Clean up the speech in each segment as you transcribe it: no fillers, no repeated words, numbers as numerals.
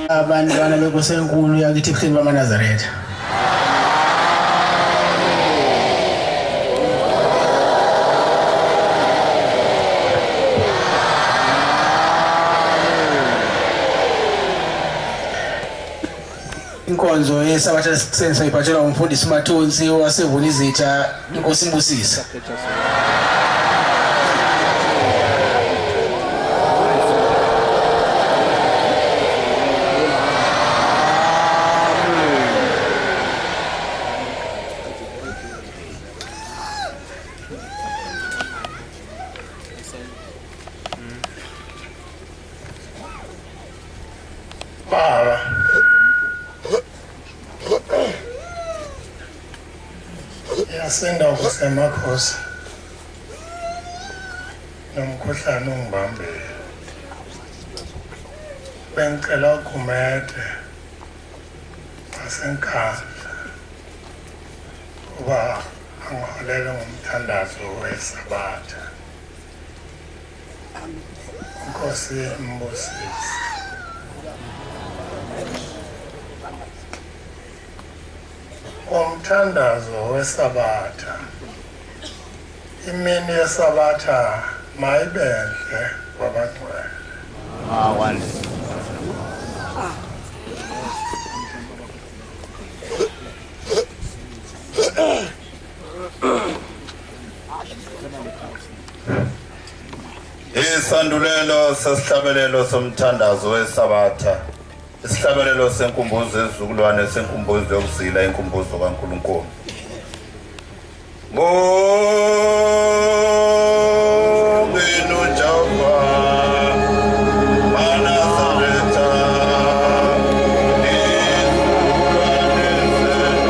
Abantwana benkosi enkulu yakithi ebuhleni bamaNazaretha. Inkonzo yesabatha lekuseni sayiphathelwa umfundisi Mathonsi waseVunizitha, inkosi imbusise. Baba. Yasinda kusemakhosi. Nomkhuhlane ungibambile. Bengicela uGumede waseNkandla uba angiholele ngomthandazo weSabatha. Inkosi imbusise. Umthandazo weSabatha. Imini yeSabatha mayibenhle kwabangcwele. Isandulelo sesihlabelelo somthandazo weSabatha. Isihlabelelo senkumbuzo yezizukulwane senkumbuzo yokuzila inkumbuzo kaNkulunkulu. Bongeni uJehova, maNazaretha, izizukulwane zenu.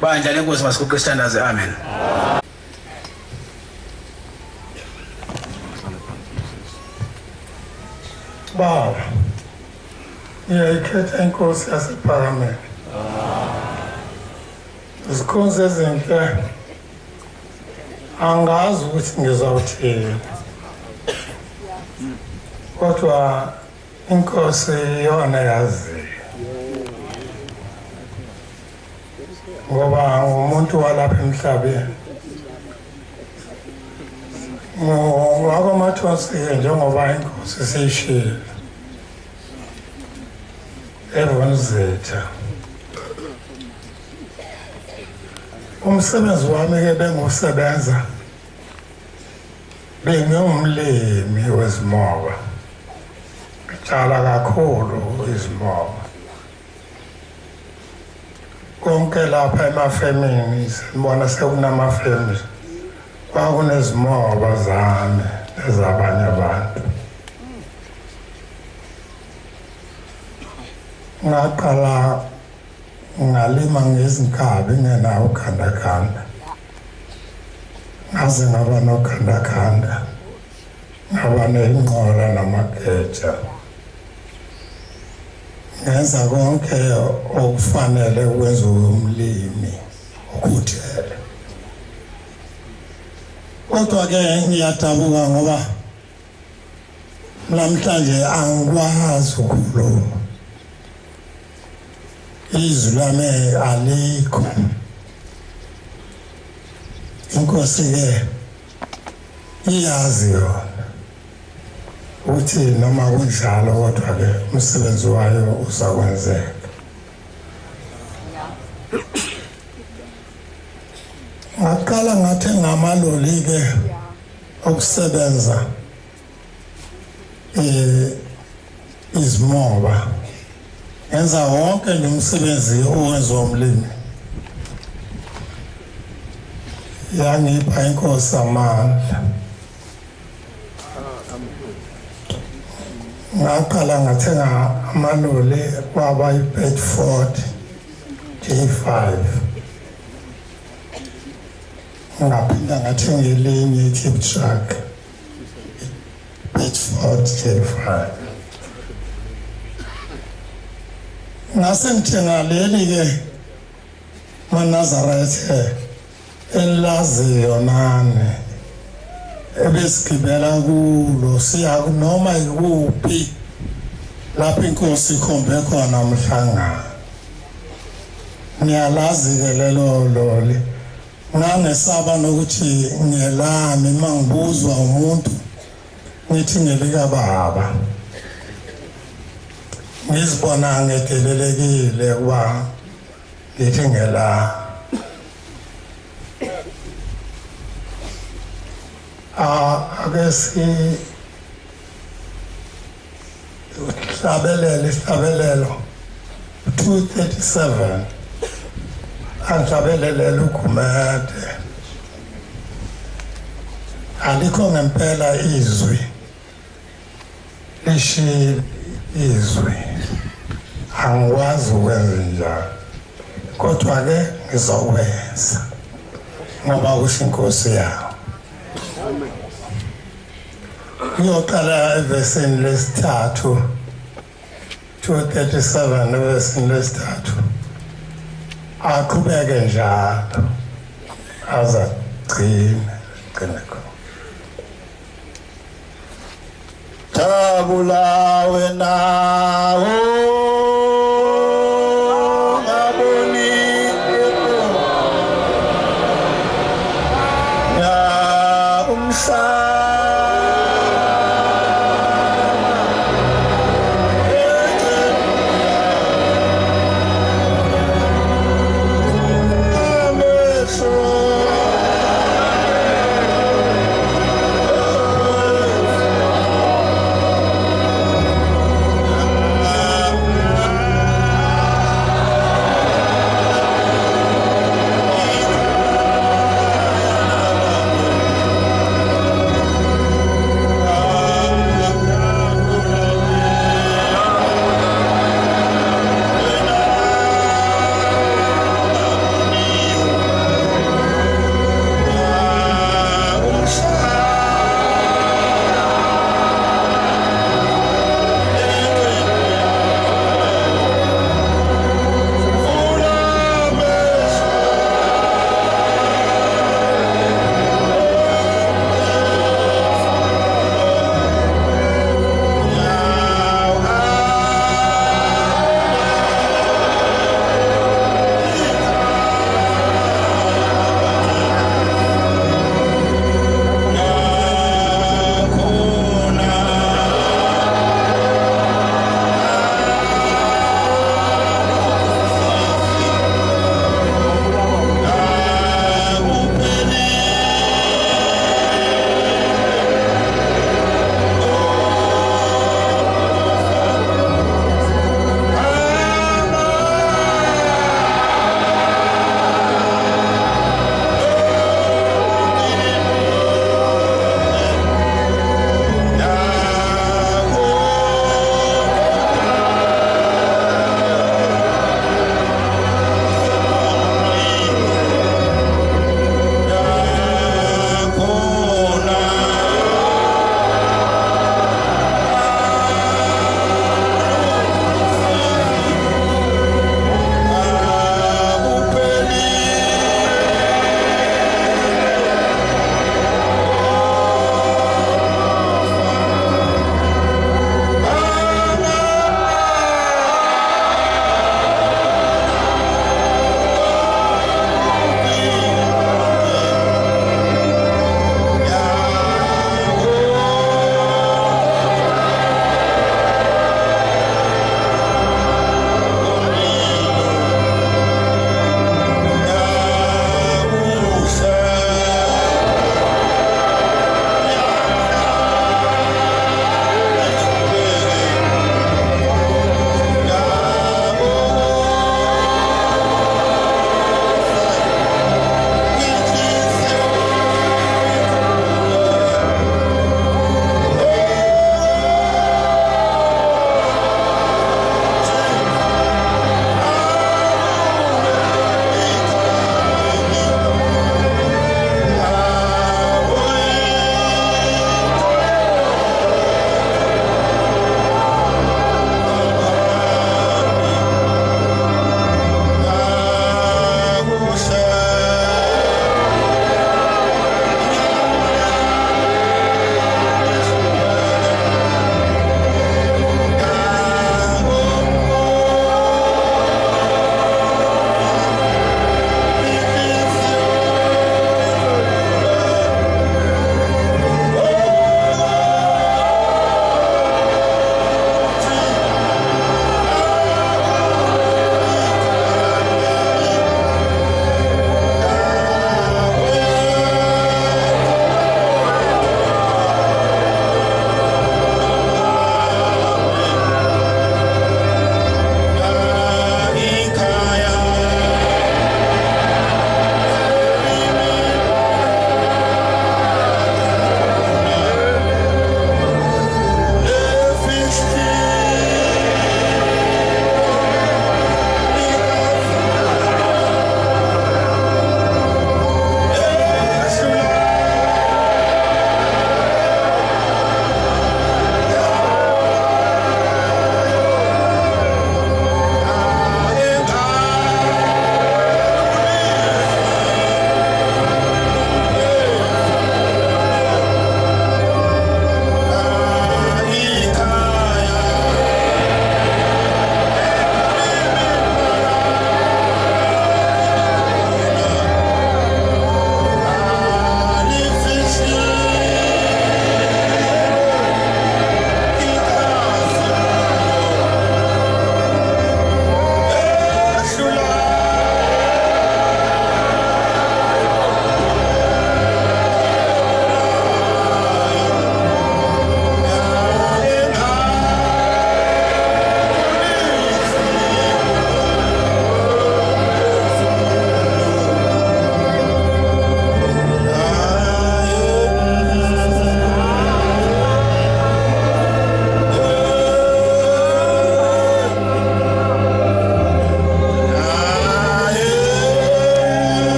Bandla lenkosi masiguqe sithandaze, amen. Baba, ngiyayikhetha inkosi yasePhakameni. Izikhonzi ezinhle angazi ukuthi ngizawuthini, kodwa inkosi iyona yaziyo, ngoba ngumuntu walapha emhlabeni. NgakwaMathonsi-ke njengoba inkosi seyishilo eVunizitha, umsebenzi wami-ke bengiwusebenza bengiwumlimi wezimoba, ngitshala kakhulu izimoba. Konke lapha emafemini sibona sekunamafemi, kwakunezimoba zami nezabanye abantu. Ngaqala ngalima ngezinkabi ngenawo ugandaganda, ngaze ngaba nogandaganda, ngaba neyinqola namageja. Ngenza konke okufanele kwenziwe umlimi ukhuthele. Kodwa ke ngiyadabuka ngoba namhlanje angikwazi ukukhuluma, izwi lami alikho. Inkosi ke iyazi yona ukuthi noma kunjalo, kodwa ke umsebenzi wayo uzakwenzeka. Ngaqala ngathenga amaloli ke okusebenza izimoba, ngenza wonke nje umsebenzi owenziwa umlimi. Yangipha inkosi amandla. Ngaqala ngathenga amaloli kwaba i-Bedford J5, ngaphinda ngathenga elinye i-tip truck Bedford J5. Ngase ngithenga leli-ke maNazaretha enilaziyo nani, ebesigibela kulo siya noma ikuphi lapho inkosi ikhombe khona umhlangano. Ngiyalazi-ke lelo loli. Ngangesaba nokuthi ngelami uma ngibuzwa umuntu ngithi ngelikababa. Ngizibona ngedelelekile ukuba ngithi ngelami. Ake sihlabelele isihlabelelo 237 angihlabelele uGumede. Alikho ngempela izwi lishilo izwi, angikwazi ukwenza njalo, kodwa ke ngizokwenza ngoba kusho inkosi yawo. Ngiyoqala evesini lesithathu, 237 evesini lesithathu, aqhubeke njalo aze agcine gcine khona. Jabula wena ongaboni ya umhlaba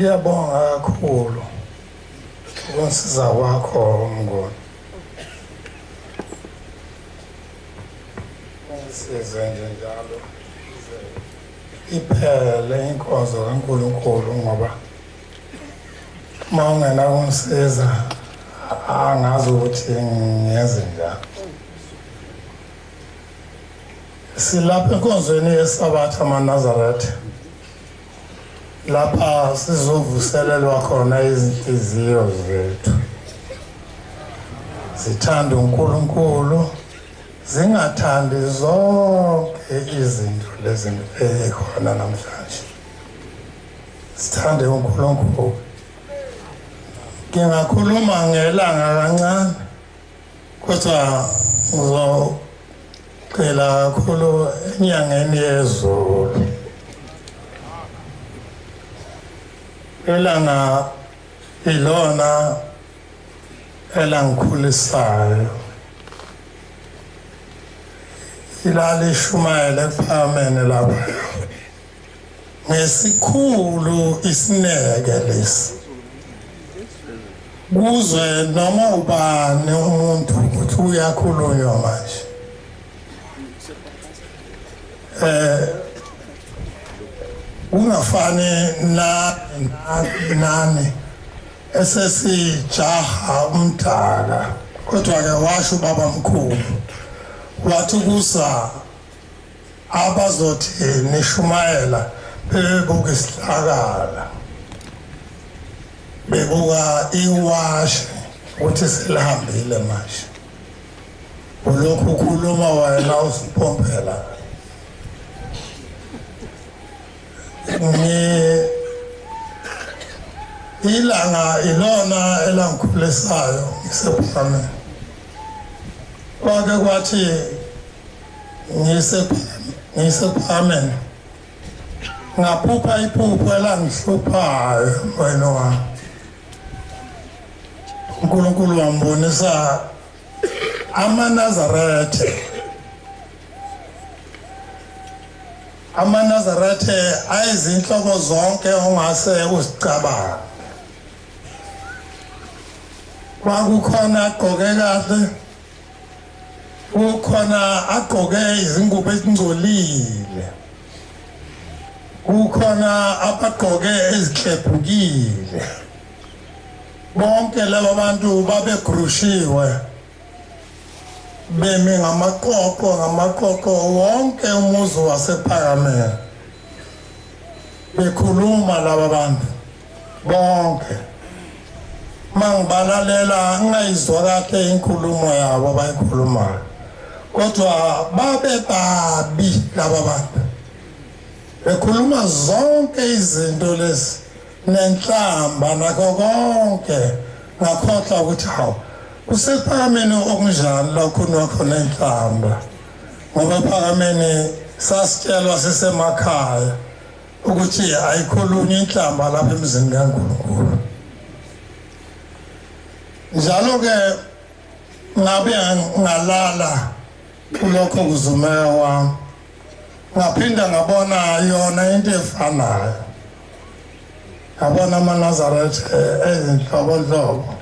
Ngiyabonga kakhulu ukungisiza kwakho Mnguni. Ungisize nje njalo iphele inkonzo kaNkulunkulu, ngoba uma ungena kungisiza angazi ukuthi ngiyenze njani. Silapha enkonzweni yeSabatha amaNazaretha, lapha sizovuselelwa khona izinhliziyo zethu zithanda uNkulunkulu, zingathandi zonke izinto lezi ezikhona namhlanje. Sithande uNkulunkulu. Ngingakhuluma ngelanga kancane, kodwa ngizogxila kakhulu enyangeni yezulu. Ilanga ilona elangikhulisayo, ilalishumayela ekuphakameni lapha ngesikhulu isineke lesi, kuzwe noma ubani umuntu ukuthi uyakhulunywa manje. Kungafani nani esesijaha umdaka, kodwa-ke washo ubaba mkhulu wathi kusa abazothi nishumayela bebebuka isihlakala, bebuka iwashi ukuthi selihambile manje. Ulokhu ukhuluma wena usipompela. Ilanga ilona elangikhulisayo ngisephakameni. Kwake kwathi ngisephakameni ngaphupha iphupho elangihluphayo wena wami. uNkulunkulu wambonisa amaNazaretha. AmaNazaretha ayizinhloko zonke ongase uzicabanga. Kwakukhona agqoke kahle, kukhona agqoke izingubo ezingcolile, kukhona abagqoke ezihlephukile. Bonke laba bantu babegrushiwe, bemi ngamaqoqo ngamaqoqo wonke umuzi wasephakameni, bekhuluma laba bantu bonke. Mangibalalela ngingayizwa kahle inkulumo yabo abayikhulumayo, kodwa babe babi laba bantu, bekhuluma zonke izinto lezi nenhlamba nakho konke. Ngakhohlwa ukuthi hawu, kusephakameni okunjani la khona inhlamba, ngoba ephakameni sasitshelwa sisemakhaya ukuthi ayikhulunywa inhlamba lapha emzini kaNkulunkulu. Njalo-ke ngabe ngalala kulokho kuzumeka kwami, ngaphinda ngabona yona into efanayo. Ngabona amaNazaretha ezinhlobonhlobo.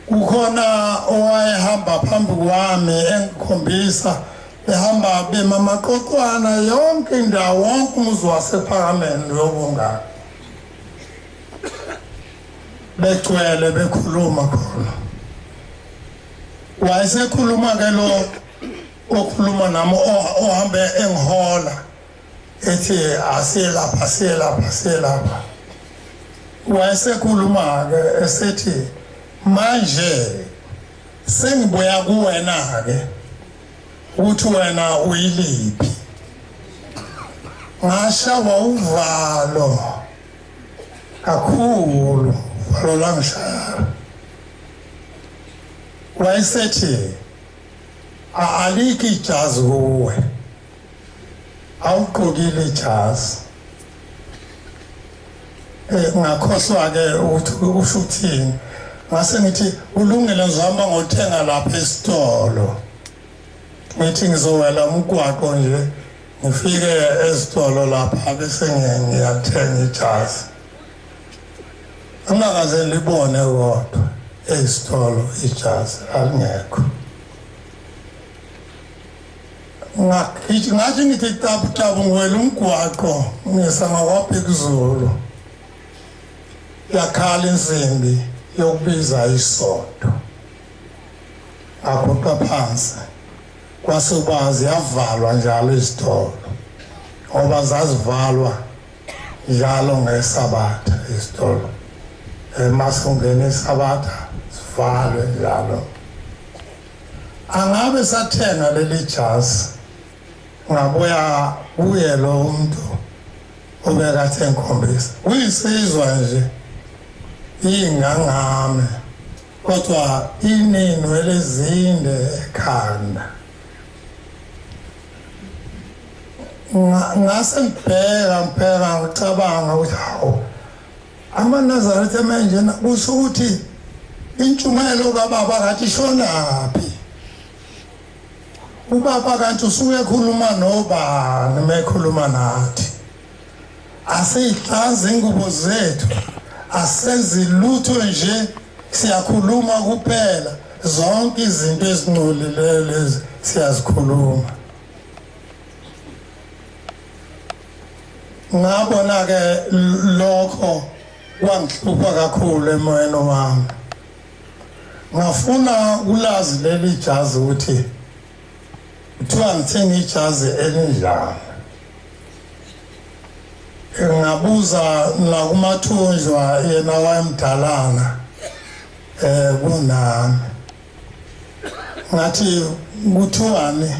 Kukhona owayehamba phambi kwami engikhombisa, behamba bema amaqoqwana yonke indawo, wonke umuzi wasephakameni lobungaka, begcwele bekhuluma khona. Wayesekhuluma ke lo okhuluma nami ohambe engihola, ethi asiye lapha, asiye lapha, asiye lapha. Wayesekhuluma ke esethi manje sengibuya kuwena ke ukuthi wena uyiliphi. Ngashawa uvalo kakhulu, uvalo langishaya. Wayesethi alikho ijazi kuwe, awugqokile ijazi. Ngakhohlwa-ke ukuthi usho ukuthini. Ngase ngithi kulungile, ngizohamba ngothenga lapha esitolo. Ngithi ngizowela umgwaqo nje ngifike esitolo lapha bese ngiyathenga ijazi. Angakaze libone kodwa esitolo ijazi alingekho. Ngathi ngithi tapu tapu ngiwela umgwaqo ngisanga kwaBhekuzulu, yakhala insimbi yokubiza isonto, aguqa phansi, kwase kuba ziyavalwa njalo izitolo, ngoba zazivalwa njalo ngesabatha izitolo. Mase kungena isabatha sivalwe njalo. Angabe sathenga leli jazi, ngabuya kuye lo muntu obekathe ngikhombisa, uyisizwa nje ingangame kodwa ininwele ezinde ekhanda. Ngase ngibheka ngibheka ngicabanga ukuthi hawu, amaNazaretha manje kusho ukuthi intshumayelo kababa kathi ishonaphi? Ubaba kanti usuke ekhuluma nobani mekhuluma nathi? Asiyihlanzi ingubo zethu, asenzi lutho nje, siyakhuluma kuphela. Zonke izinto ezingcolileyo lezi siyazikhuluma. Ngabona-ke lokho kwangihlupha kakhulu emoyeni wami. Ngafuna ukulazi leli jazi ukuthi kuthiwa ngithenga ijazi elinjani. Ngabuza nakumathunjwa, yena wayemdalana kunami. Ngathi kuthiwani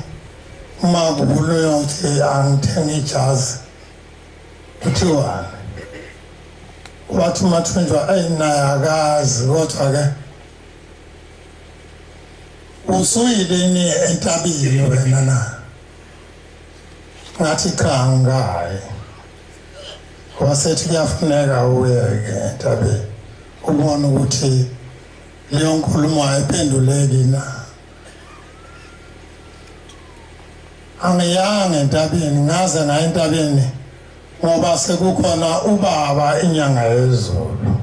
uma kukhulunywa ukuthi angithenge ijazi, kuthiwani? Wathi umathunjwa eyi naye akazi, kodwa-ke usuyilini entabeni wena na? Ngathi cha, angikayi. Wasethi kuyafuneka uye-ke entabeni ubone ukuthi leyo nkulumo ayiphenduleki na. Angiyanga entabeni, ngaze ngaya entabeni ngoba sekukhona ubaba inyanga yezulu.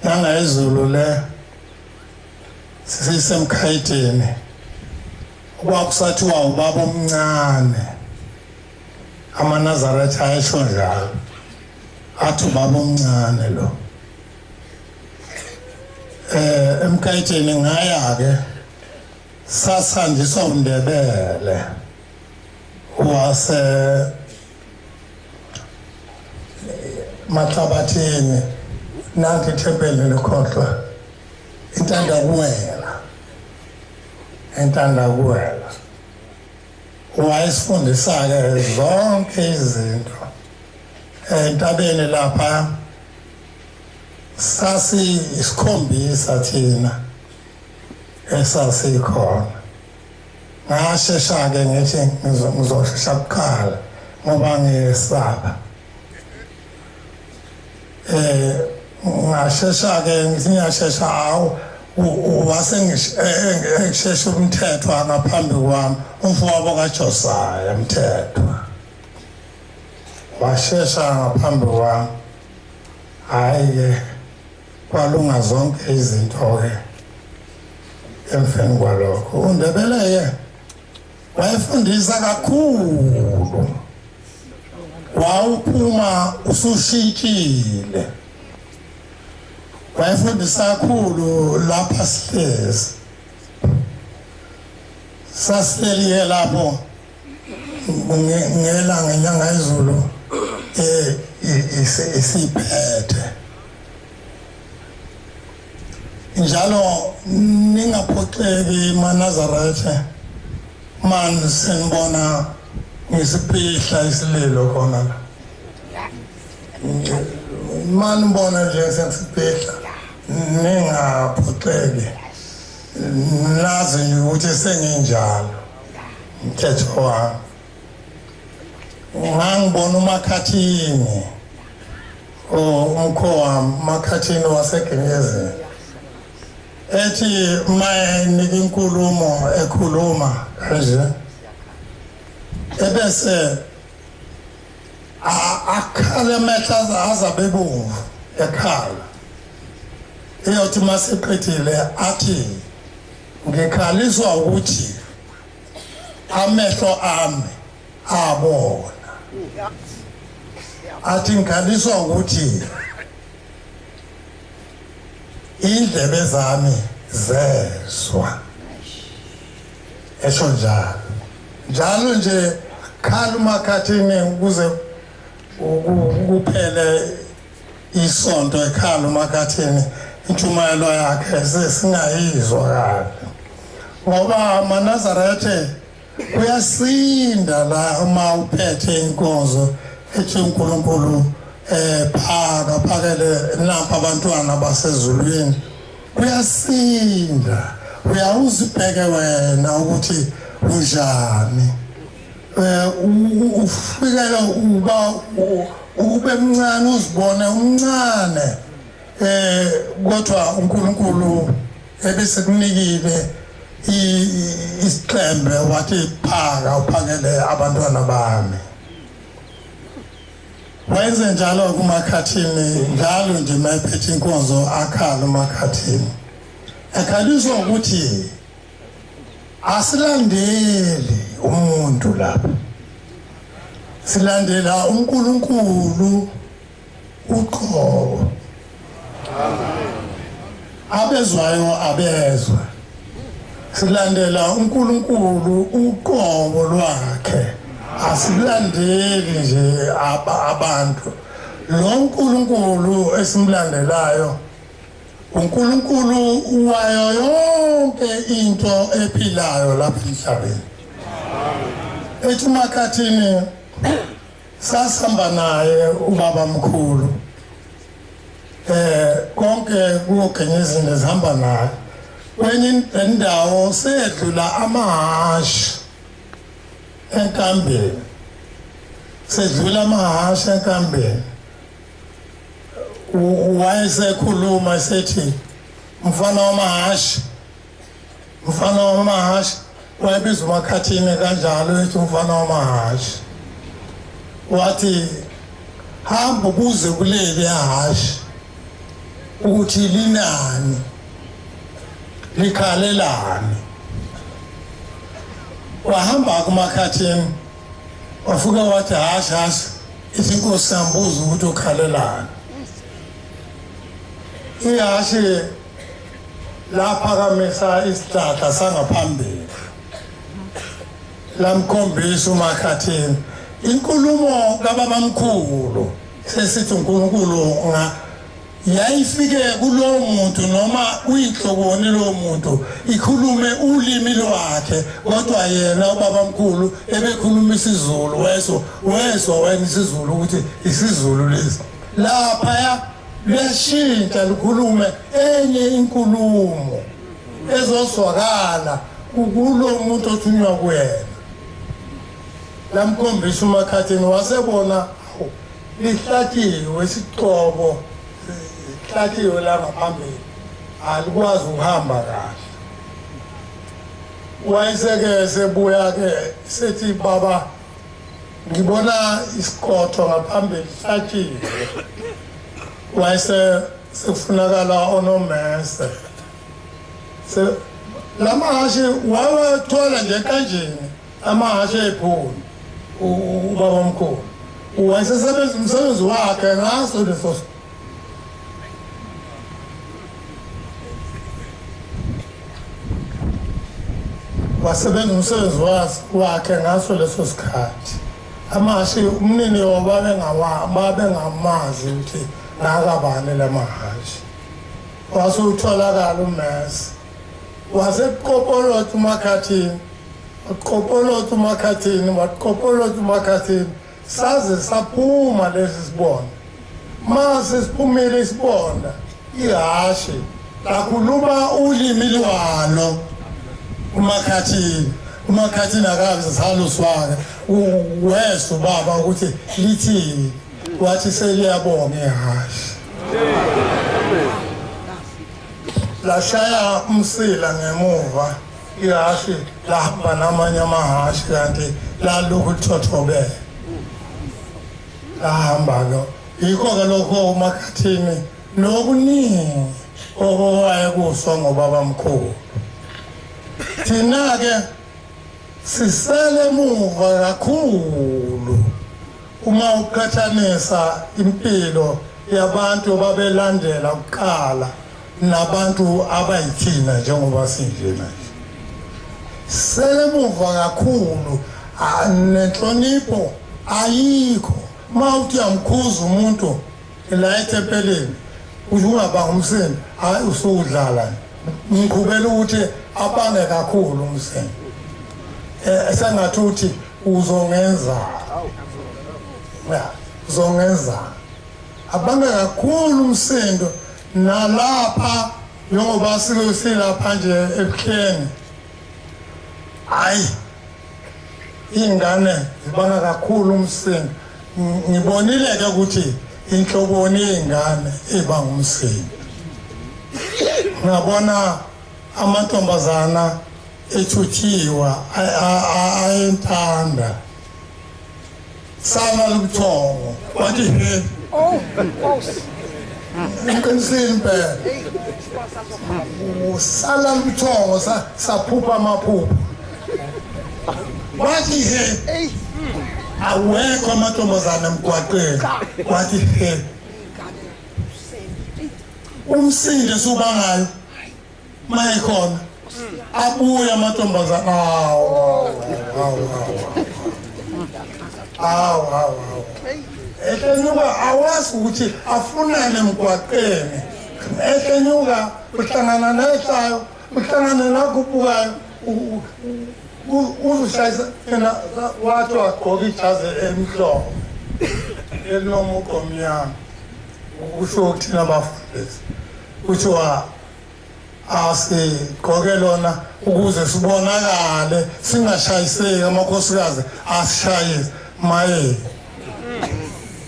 Nyanga yezulu le sisemkhayithini, kwakusathiwa ubaba omncane, amaNazaretha ayesho njalo, athi ubaba omncane lo. Emkhayithini ngaya-ke, sasanjiswa uNdebele wase Mahlabathini, nanti ithempeli likhohlwa, Intandakuwela, Entandakuwela. Wayesifundisa-ke zonke izinto entabeni lapha. Sasiyisikhombisa thina esasikhona. Ngashesha-ke ngithi ngizoshesha kuqala ngoba ngiyesaba. Ngashesha-ke ngithi ngiyashesha, hawu, wase engishesha umthetho ngaphambi kwami, umfowabo kaJosaya Mthethwa washesha ngaphambi kwami. Hhayi-ke kwalunga zonke izinto-ke emveni kwalokho. uNdebele-ke wayefundisa kakhulu, wawuphuma usushintshile. Wayefundisa kakhulu lapha sihlezi, sasihleli-ke lapho ngelanga inyanga yezulu isiphethe njalo. Ningaphoxeki maNazaretha mani senibona ngisiphihla isililo khona la, mani mbona nje sengisiphihla, ningaphoxeki, nazi nje ukuthi senginjalo umthetho wami. Ngangibona uMakhathini, umkho wami uMakhathini waseGenyezini, ethi mayenika inkulumo ekhuluma kanje, ebese akhala amehlo azabe ebomvu, Ekhala eyothi maseqedile athi ngikhaliswa ukuthi amehlo ami abona. Athi ngikhaliswa ukuthi indlebe zami zezwa. Esho njalo njalo nje khala uMakhathini ukuze kuphele isonto ekhala uMakhathini intshumayelo yakhe sesingayizwa kahle, ngoba amaNazaretha kuyasinda la uma uphethe inkonzo ethi uNkulunkulu phaka phakele nampa abantwana basezulwini. Kuyasinda, uyawuzibheke wena ukuthi unjani. Ufikela uba ube mncane uzibone umncane, kodwa uNkulunkulu ebesekunikile isixembe wathi phaka uphakele abantwana bami. Wayenze njalo kuMakhathini, njalo nje mayephethe inkonzo akhala uMakhathini, ekhaliswa ukuthi asilandeli umuntu lapha, silandela uNkulunkulu uqobo. Abezwayo abezwa, silandela uNkulunkulu uqobo lwakhe, asilandeli nje abantu. Lo uNkulunkulu esimlandelayo uNkulunkulu wayo yonke into ephilayo lapha emhlabeni. Ethi uMakhathini sasihamba naye ubaba mkhulu, konke kuyogenye izinto ezihamba naye. Kwenye indawo sedlula amahhashi enkambeni, sedlula amahhashi enkambeni. Wayesekhuluma sethi mfana wamahhashi, mfana wamahhashi. Wayebiza uMakhathini kanjalo ethi umfana wamahhashi. Wathi hamba ubuze kuleli hhashi ukuthi linani, likhalelani. Wahamba kuMakhathini wafika wathi hashi hashi, ithi inkosi yambuza ukuthi ukhalelani. Ihhashi laphakamisa isihlahla sangaphambili lamkhombisa uMakhathini inkulumo kababamkhulu sesithi uNkulunkulu nga yayifike kulowo muntu noma uyinhlokoni lowo muntu ikhulume ulimi lwakhe, kodwa yena ubabamkhulu ebekhuluma isiZulu. Wezwa wena isiZulu ukuthi isiZulu lesi laphaya luyashintsha lukhulume enye inkulumo ezozwakala kulo muntu othunywa kuyena. Lamkhombisa uMakhathini wasebona lihlatshiwe isixobo, lihlatshiwe la ngaphambili, alikwazi ukuhamba kahle. Wayeseke sebuya-ke sethi baba ngibona isiqotho ngaphambili sihlatshiwe. Wayese sekufunakala onomese. Lamahhashi wawathola nje kanjeni amahhashi ephuni ubaba omkhulu wayesesebenza umsebenzi wakhe ngaso leso. Wasebenza umsebenzi wakhe ngaso leso sikhathi. Amahhashi umnini babengamazi ukuthi ngakabani lamahhashi. Wasutholakala umese waseqopolotha uMakhathini, waqopolotha uMakhathini, waqopolotha uMakhathini, saze saphuma lesi sibonda. Mase siphumile isibonda, ihhashi lakhuluma ulimi lwalo uMakhathini. uMakhathini akaze saluswake wezwa ubaba ukuthi lithini, wathi seliyabonga ihhashi. Lashaya umsila ngemuva ihhashi lahamba namanye amahhashi, kanti lalokhu lithothobele lahamba-ke. Yikho-ke lokho uMakhathini nokuningi owayekuswa ngobabamkhulu. Thina-ke sisele emuva kakhulu uma uqhathanisa impilo yabantu babelandela kuqala nabantu abayithina njengoba sinjena nje. Selemuva kakhulu, nenhlonipho ayikho. Uma uthi uyamkhuza umuntu la ethempelini usho ungabanga umsindo, hhayi usudlala. Ngiqhubela ukuthi abange kakhulu umsindo, sengathi uthi uzongenza, ya uzongenza. Abange kakhulu umsindo nalapha njengoba silapha nje ebuhleni, hayi iy'ngane zibanga kakhulu umsindo. Ngibonile-ke ukuthi inhloboni yey'ngane ebanga umsindo. Ngabona amantombazana ethuthiwa ayentanda sala lubuthongo wathi he ngiqinisile impela usala lubuthongo saphupha amaphupho wathi he awekho amantombazana emgwaqeni wathi he umsindo esubangayo mayikhona abuye amantombazana. Awu awu awu awu awu ehlenyuka awazi ukuthi afunane emgwaqeni, ehlenyuka uhlangana nehlayo, uhlangane nakhuphukayo uzushayisa yena. Wathi wagqoka ijazi elimhlophe elinomuqo omnyama, kusho ukuthina abafundisi kuthiwa asigqoke lona ukuze sibonakale singashayiseki, amakhosikazi asishayise. Maye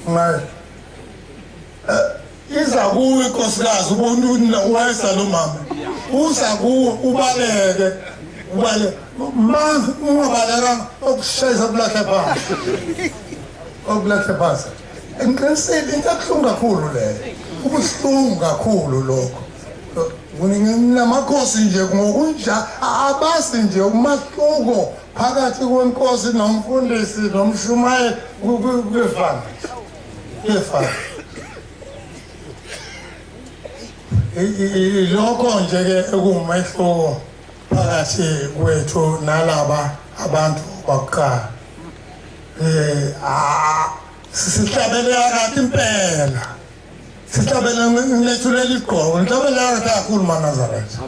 maye iza kuwe inkosikazi ubona wayesa lo mama uza kuwe ubaleke ubale ma ungabalekanga okushayisa kulahle phansi, okulahle phansi. Ngiqinisile, into ebuhlungu kakhulu leyo, kubuhlungu kakhulu lokho. Namakhosi nje ngokunja abasi nje umahluko phakathi kwenkosi nomfundisi nomshumayeli kuyefana, kuyefana. Ilokho nje ke ekuwumehluko phakathi kwethu nalaba abantu bakuqala. Sihlabelela kahle impela, sihlabele ngilethulela igqoko, nihlabelela kahle kakhulu maNazaretha.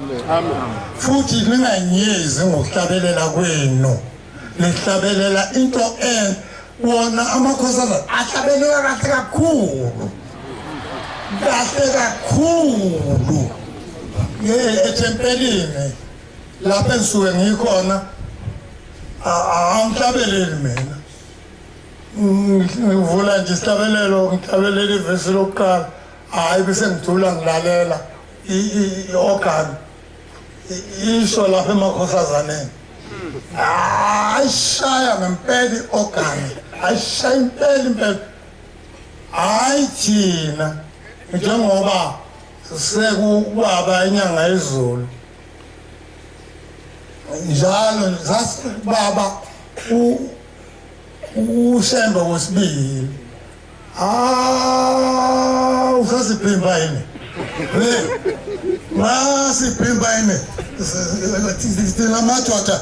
Futhi ninganyezi ngokuhlabelela kwenu, nihlabelela into en wona amakhosana ahlabelela kahle kakhulu, kahle kakhulu ethempelini lapho engisuke ngikhona. Angihlabeleli mina, ngivula nje isihlabelelo, ngihlabelela ivesi lokuqala, hhayi bese ngijula ngilalela i-organ isho lapha emakhosazaneni, ayishaya ngempela i-organ, ayishaya impela impela. Hhayi thina njengoba sekubaba inyanga yezulu njalo sasibaba uShembe wesibili, usasiphimba yini? Ngasipimba yini thina madoda?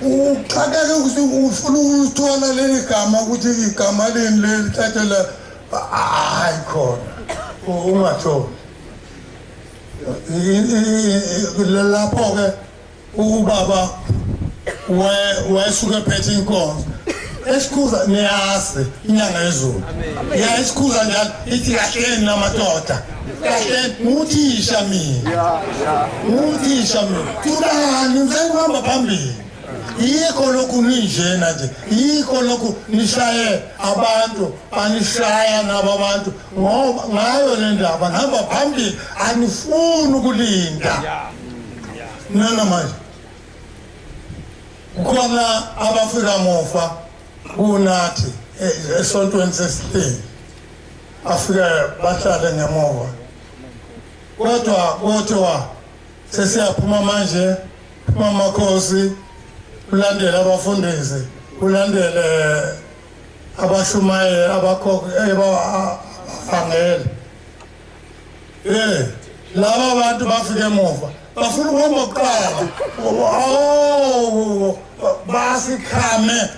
Uxakeke ukuthi ufuna ukuthola leli gama ukuthi igama lini leli thathela, hayi khona ungatholi lapho-ke. Ubaba wayesuke ephethe inkonzo esikhuza, niyazi inyanga yezulu ya isikhuza njalo ithi kahleni namadoda, kahleni. Nguthisha mina, nguthisha mina, thulani ngisekuhamba phambili. Yikho lokhu ninjena nje, yikho lokhu nishaye abantu, banishaya nabo abantu ngoba ngayo le ndaba nihamba phambili, anifuni ukulinda. Nana manje kukhona abafika mufa Kunathi esontweni sesihleli afike bahlale ngemuva, kodwa kuthiwa sesiyaphuma manje, phuma amakhosi, kulandele abafundisi, kulandele abashumayeli, abakhokhi abafangele. Laba bantu bafike emuva bafuna ukuhamba kuqala. Oh, basikhame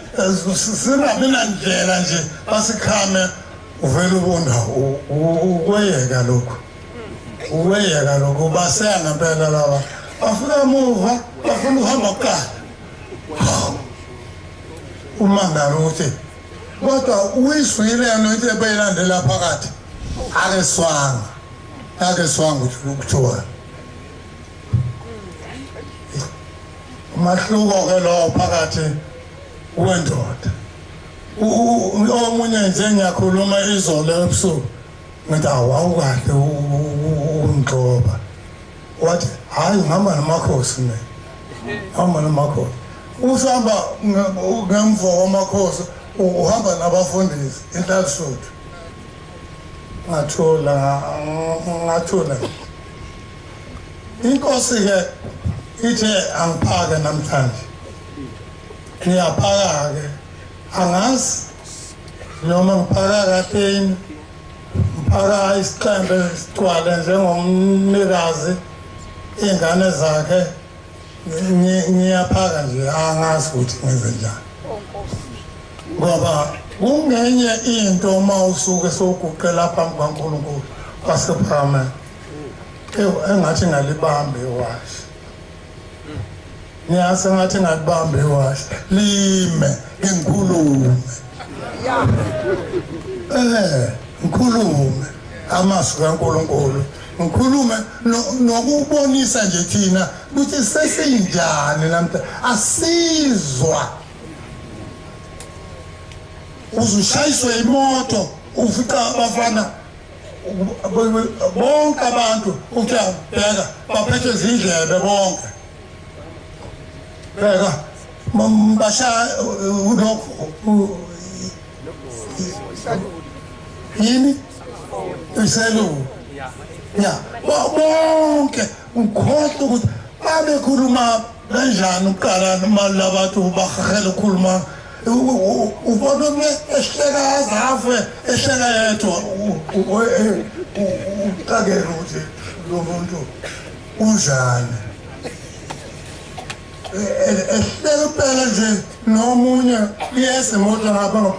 singabi nandlela nje, basikhame. Uvele ubona ukweyeka lokhu, ukweyeka lokhu. Baseya ngempela laba bafika emuva bafuna ukuhamba kuqala. Umangalo ukuthi kodwa uyizwile yena into ebeyilandela phakathi, akeswanga akeswanga ukuthi kuthiwa umahluko ke lowo phakathi wendoda. Omunye nje ngiyakhuluma izolo ebusuku ngithi awukahle ungigxoba, wathi hayi ngihamba namakhosi mina, hamba namakhosi. Usihamba ngemva kwamakhosi, uhamba nabafundisi inhlalisuthi. Ngathula ngathula. Inkosi-ke ithe angiphake namhlanje, ngiyaphaka-ke, angazi noma ngiphaka kahle yini, ngiphaka isixembe sigcwale njengomnikazi iy'ngane zakhe. Ngiyaphaka nje, angazi ukuthi ngenze njani, ngoba kungenye into uma usuke sowuguqela phambi kukaNkulunkulu wasePhakameni, engathi ngalibambe iwashi, ngiyase ngathi ngalibambe iwashi lime ngikhulume, ngikhulume amazwi kaNkulunkulu, ngikhulume nokubonisa nje thina ukuthi sesinjani namhla. Asizwa uzushayiswe imoto ufica abafana bonke abantu uthi bheka baphethwe izindlebe bonke, bheka bashaya lokhu yini iselula ya bonke. Ukhohlwa ukuthi babekhuluma kanjani ukuqala noma labantu bahahela ukukhuluma. Ubona ehleka azafe ehleka yedwa, uqakele ukuthi lo muntu unjani, ehleka impela nje. Nomunye iyeza imoto ngapha,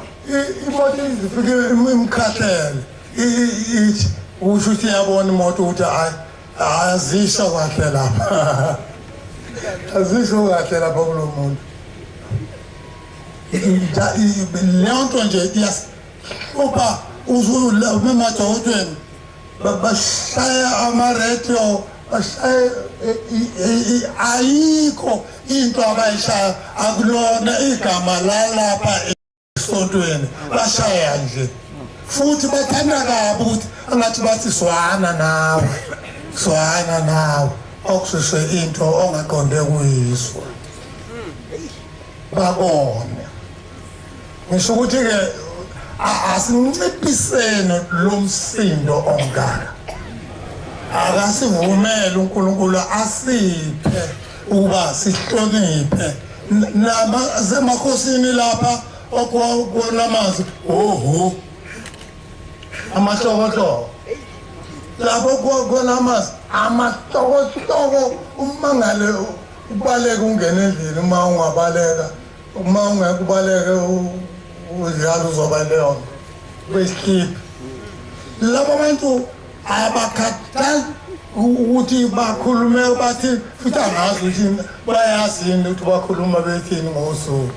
imoto izifike imkhahlele, ithi usho ukuthi iyabona imoto ukuthi hayi azisho kahle lapha, azisho kahle lapha kulo muntu. Leyo nto nje iyasihlupha. Usemadokotweni bashaya amaredio, bashaya, ayikho into abayishaya, akulona igama lalapha esontweni, bashaya nje. Futhi bathanda kabi ukuthi angathi bathi swana nawe, swana nawe, okusheshe into ongaqonde kuyizwa babone. Ngisho ukuthi-ke asinciphiseni lo msindo ongaka, akasivumele uNkulunkulu asiphe ukuba sihloniphe nasemakhosini lapha okunamazwi oho amahlokohloko lapho kunamazwi amahlokohloko. Umangale ubaleke ungene endlini, uma ungabaleka, uma ungeke ubaleke udlala uzoba leyo nto kwesihliphi. Labo bantu abakhathali ukuthi bakhulume bathi, futhi angazi ukuthi bayazi yini ukuthi bakhuluma bethini ngosuku.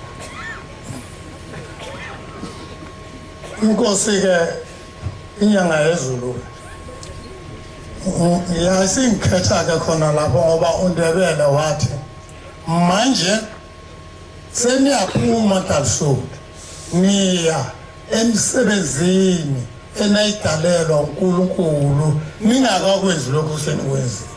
Inkosi-ke inyanga yezulu yasingikhetha-ke khona lapho, ngoba uNdebele wathi manje seniyaphuma Nhlalisuthi, niya emsebenzini enayidalelwa uNkulunkulu, ningakakwenzi lokhu senikwenzile.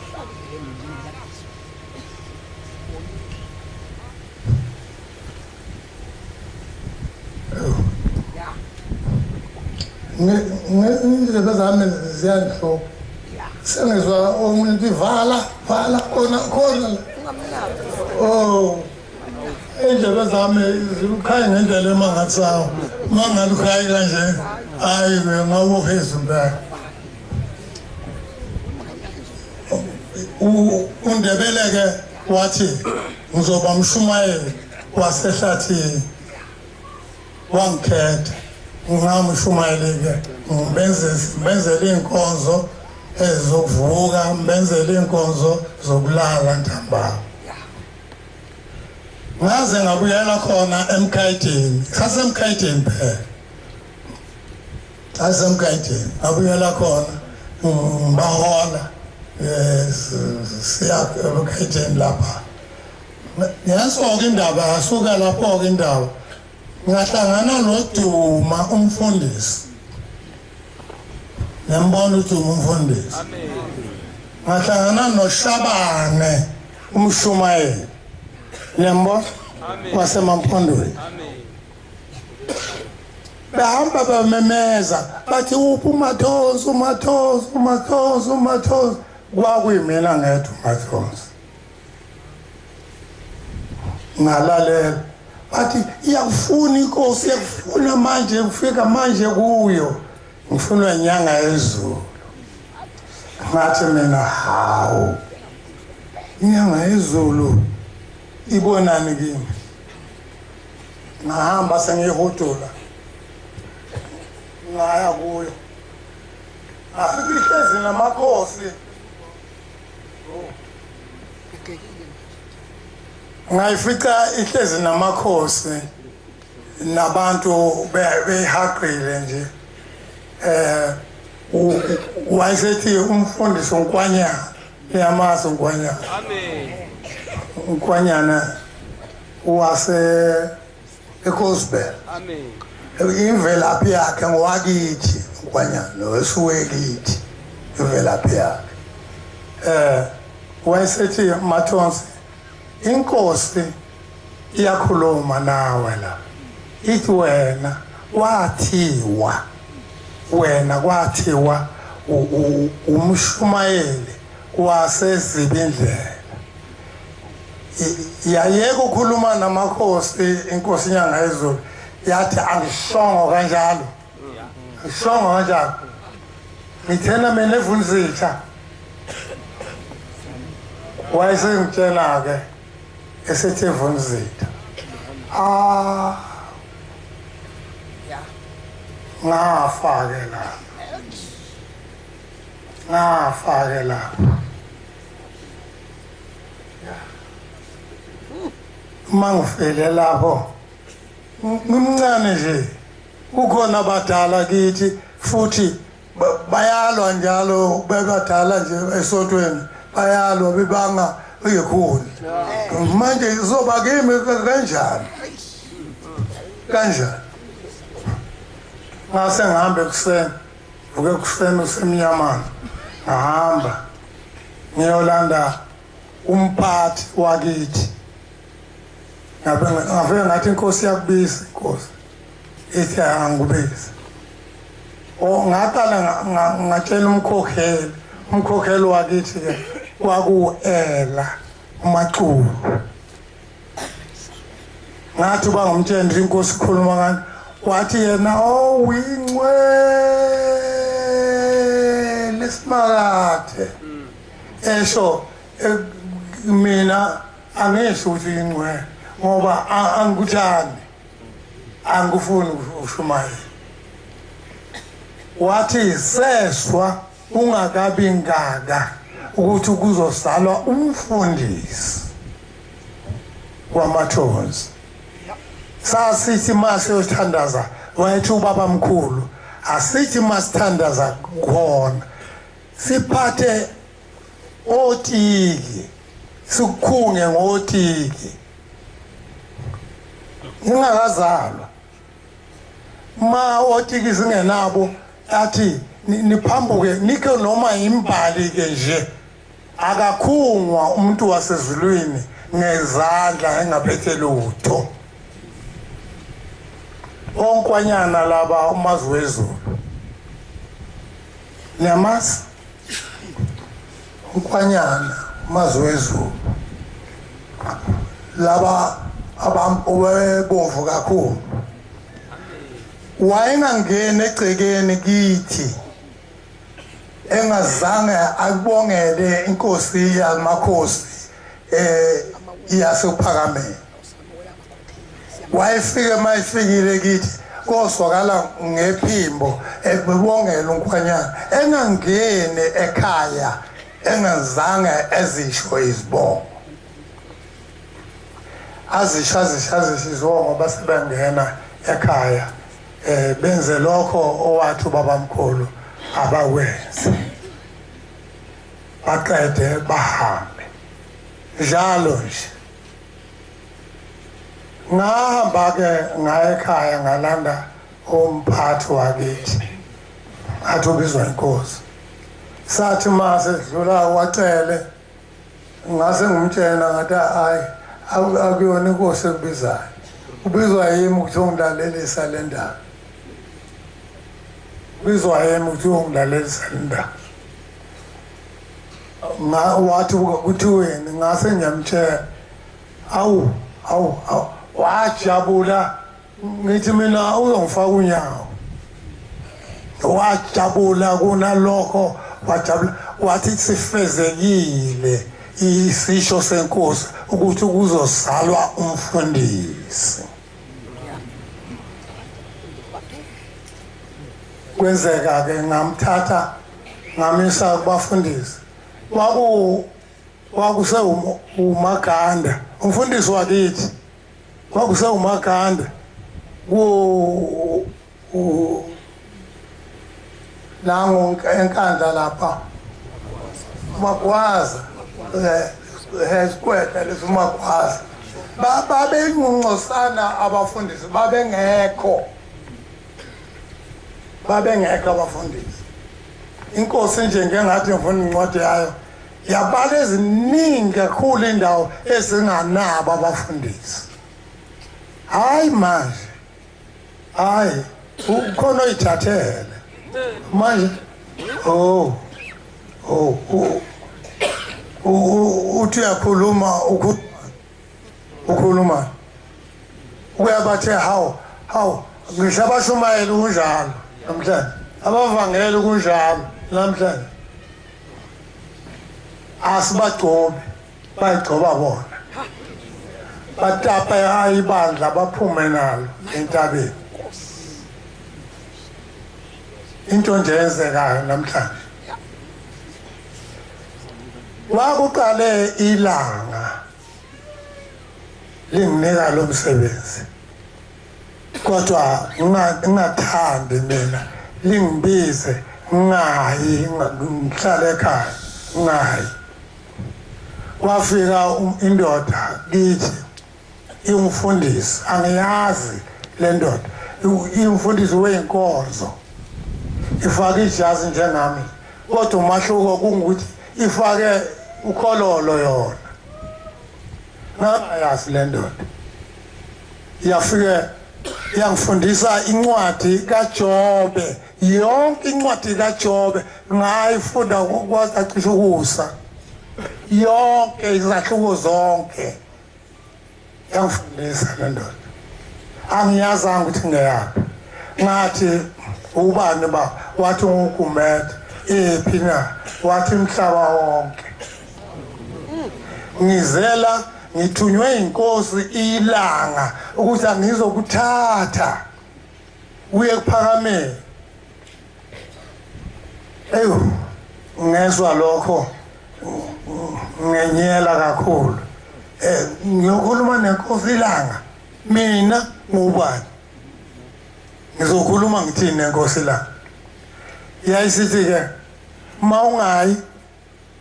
Indlebe zami ziyangihlupha. Sengizwa omunye vala vala khona khona. Oh, indlebe zami zilukhaya ngendlela emangathisayo. Mangalukhayi kanje, hayi ngawuheza impela. UNdebele-ke wathi ngizoba mshumayeli wasehlathini, wangikhetha ngingamshumayeli-ke, ngibenzele iy'nkonzo ezokuvuka, ngibenzele iy'nkonzo zokulala ntambama. Ngaze ngabuyela khona eMkhayidini, sasemkhayidini phela, sasemkhayidini ngabuyela khona ngibahola siya eMkhayidini lapha. Yasuka indaba, yasuka lapho-ke indaba. Ngahlangana noDuma umfundisi. Ngiyambona uDuma umfundisi. Ngahlangana noShabane umshumayeli. Ngiyambona waseMampondweni. Behamba bamemeza bathi uphi uMathonsi, uMathonsi, uMathonsi, uMathonsi. Kwakuyimina ngedwa uMathonsi. Ngalalela bathi iyakufuna inkosi, iyakufuna manje, ufika manje kuyo, ngifuna inyanga yezulu. Ngathi mina hawu, inyanga yezulu ibonani kimi? Ngahamba sengiyihudula ngaya kuyo, ngafika ihlezi namakhosi. Ngayifica ihlezi namakhosi nabantu beyihaqile nje. Wayesethi umfundisi uNkwanyana, uyamazi uNkwanyana? Amen. uNkwanyana wase eCosbel. Amen. Imvelaphi yakhe ngowakithi uNkwanyana, wesuke kithi imvelaphi yakhe. Wayesethi Mathonsi, inkosi iyakhuluma nawe la, ithi wena kwathiwa, wena kwathiwa umshumayeli wasezibindlela. Yayeka ukukhuluma namakhosi inkosi inyanga yezulu, yathi angishongo kanjalo, angishongo kanjalo, ngithena mina evunzitha. Wayesengitshela-ke esethi evunzitha, ah, ngafa-ke lapho, ngafa-ke lapho. Uma ngifele lapho ngimncane nje, kukhona abadala kithi futhi bayalwa njalo, bebadala nje esontweni, bayalwa bebanga ikhulu. Manje izoba kimi kanjani? Kanjani? Ngase ngihambe ekuseni, vuke ekuseni usemnyamana, ngahamba ngiyolanda umphathi wakithi. Ngafike ngathi inkosi iyakubiza, inkosi ithi angikubizi. Ngaqala ngatshela umkhokheli, umkhokheli wakithi ke kwaku-Ela uMaxulu. Ngathi uba ngumtshela nje inkosi ikhuluma ngani, wathi yena oh uyingcwele simakade. Esho mina angisho ukuthi uyingcwele ngoba angikuthandi, angikufuni ukushumayela. Wathi seswa ungakabi ngaka ukuthi kuzozalwa umfundisi kwaMathonsi. Sasithi masiyothandaza, wayethi ubaba mkhulu, asithi masithandaza khona siphathe otiki, sikukhunge ngotiki. Ngingakazalwa ma otiki singenabo, athi niphambuke nikho noma imbali ke nje. Akakhungwa umuntu wasezulwini ngezandla engaphethe lutho. Onkwanyana laba umazi wezulu Niyamazi uNkwanyana uMazwezulu, laba ababomvu kakhulu. Wayengangeni egcekeni kithi engazange akubongele inkosi yamakhosi yasePhakameni. Wayefike mayifikile kithi kozwakala ngephimbo ekubongela uNkwanyana, engangeni ekhaya engazange ezisho izibongo. Azisho izibongo base bengena ekhaya benze lokho owathi ubabamkhulu abakwenze, baqede bahambe njalo nje. Ngahamba ke ngaya ekhaya ngalanda umphathi wakithi, athi ubizwa inkosi. Sathi mase sidlula wacele, ngase ngimtshela ngathi hayi akuyona inkosi ekubizayo, ubizwa yimi ukuthi ungilalelisa le ndaba, ubizwa yimi ukuthi ungilalelisa le ndaba. Wathi kuthiweni, ngase ngiyamtshela. Awu awu awu, wajabula. Ngithi mina uzongifaka unyawo. Wajabula kunalokho, wajabula wathi sifezekile isisho senkosi ukuthi kuzozalwa umfundisi. Kwenzeka ke ngamthatha ngamisa kubafundisi. Kwakuse uMaganda, umfundisi wakithi kwakuse uMaganda ku nangu enkandla lapha Magwaza, esikwetha leso Magwaza. Babengcosana abafundisi, babengekho abafundisi. Inkosi nje ngengathi ngifuna incwadi yayo yabala eziningi kakhulu indawo ezinganabo abafundisi. Hayi manje, hayi ukhona oyithathele manje. Oh uthi uyakhuluma, ukhuluma uyabathe hawu hawu, ngisho abashumayeli kunjalo namhlanje, abavangeli kunjalo namhlanje. Asibagcobi, bayigcoba bona, batapa ibandla baphume nalo entabeni. Into nje yenzekayo namhlanje. Wakuqale ilanga linginika lo msebenzi, kodwa ngingathandi mina lingibize ngingayi, ngihlale ekhaya ngingayi. Kwafika indoda kithi ingumfundisi, angiyazi le ndoda, ingumfundisi weyinkonzo, ifake ijazi njengami, kodwa umahluko kungukuthi ifake ukhololo yona. Ngayazi le ndoda, yafike yangifundisa incwadi kaJobe, yonke incwadi kaJobe ngayifunda kwacishe ukusa, yonke izahluko zonke yangifundisa le ndoda. Angiyazanga ukuthi ngeyaphi. Ngathi ubani ba? Wathi nguGumede. Ephi na? Wathi umhlaba wonke. Ngizela ngithunywe inkosi ilanga ukuthi angizokuthatha uye kuphakameni. Eyo ngezwa lokho ngenyela kakhulu. Ngiyokhuluma nenkosi ilanga, mina ngubani? Ngizokhuluma ngithini nenkosi ilanga? Yayisithi ke mawungayi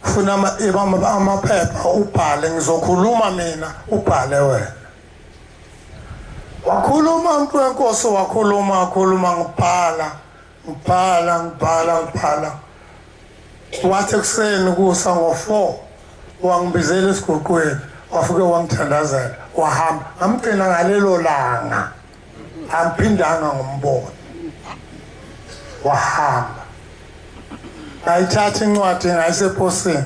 funa amaphepha ubhale, ngizokhuluma mina ubhale wena. Wakhuluma umuntu wenkosi, wakhuluma ngibhala ngibhala ngibhala ngibhala. Wathi ekuseni kusa ngo-4 wangibizela esiguqweni, wafike wangithandazela wahamba. Ngamgcina ngalelo langa, amphindanga ngombona, wahamba. Ngayithatha incwadi ngayiseposini.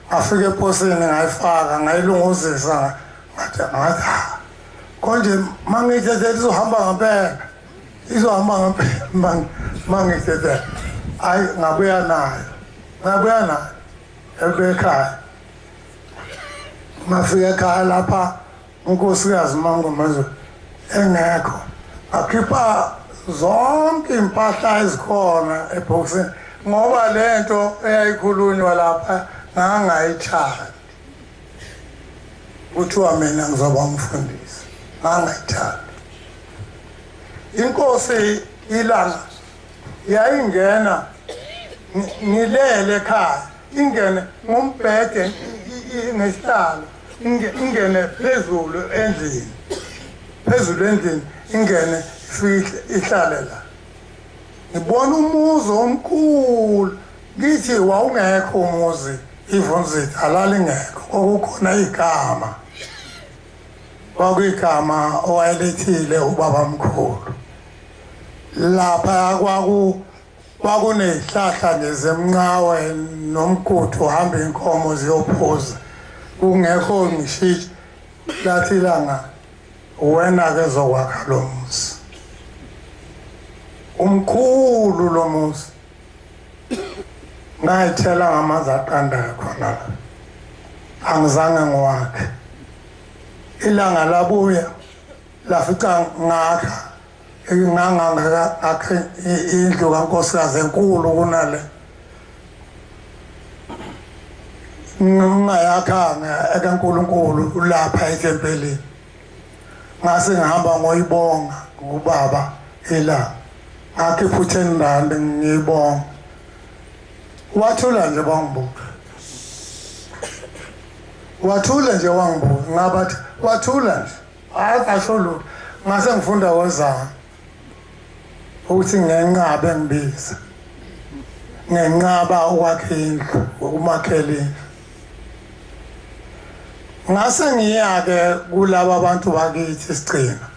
Ngafika eposini ngayifaka ngayilunguzisa ngathi konje mangithethe izohamba ngempela. Izohamba ngempela mangithethe. Hayi ngabuya nayo. Ngabuya nayo ekhaya. Ngafika ekhaya lapha unkosikazi Mangomezulu engekho. Akhipha zonke impahla ezikhona ebhokisini ngoba lento eyayikhulunywa lapha ngangayithandi. Kuthiwa mina ngizoba umfundisi, ngangayithandi. Inkosi ilanga yayingena ngilele ekhaya, ingene ngombhede ngesihlalo, ingene phezulu endlini, phezulu endlini ingene ihlale la. Ngibona umuzi omkhulu, ngithi wawungekho umuzi iVunzitha lalingekho, kwakukhona igama, kwakuyigama owayelethile ubaba mkhulu. Lapha kwakunezihlahla nje zemnqawe nomgudu uhamba inkomo ziyophuza, kungekho ngisho lathi ilanga wena ke zokwakha lo muzi. Umkhulu lo muzi. Ngayithela ngamanzi aqandayo khona la, angizange ngiwakhe. Ilanga labuya lafica ngakha ngangakhe indlu kankosikazi enkulu kunale. Ngingayakhanga ekaNkulunkulu lapha ethempelini. Ngase ngihamba ngoyibonga kubaba ilanga. Ngakhipha u-10 rand ngiyibonga. Wathula nje wangibuka. Wathula nje wangibuka. Ngabathi wathula nje. Hayi kasho lutho. Ngase ngifunda wozana ukuthi ngenqabe ngibiza. Ngenqaba ukwakha indlu, ukumakhela indlu. Ngase ngiya ke kulaba abantu bakithi sigcina.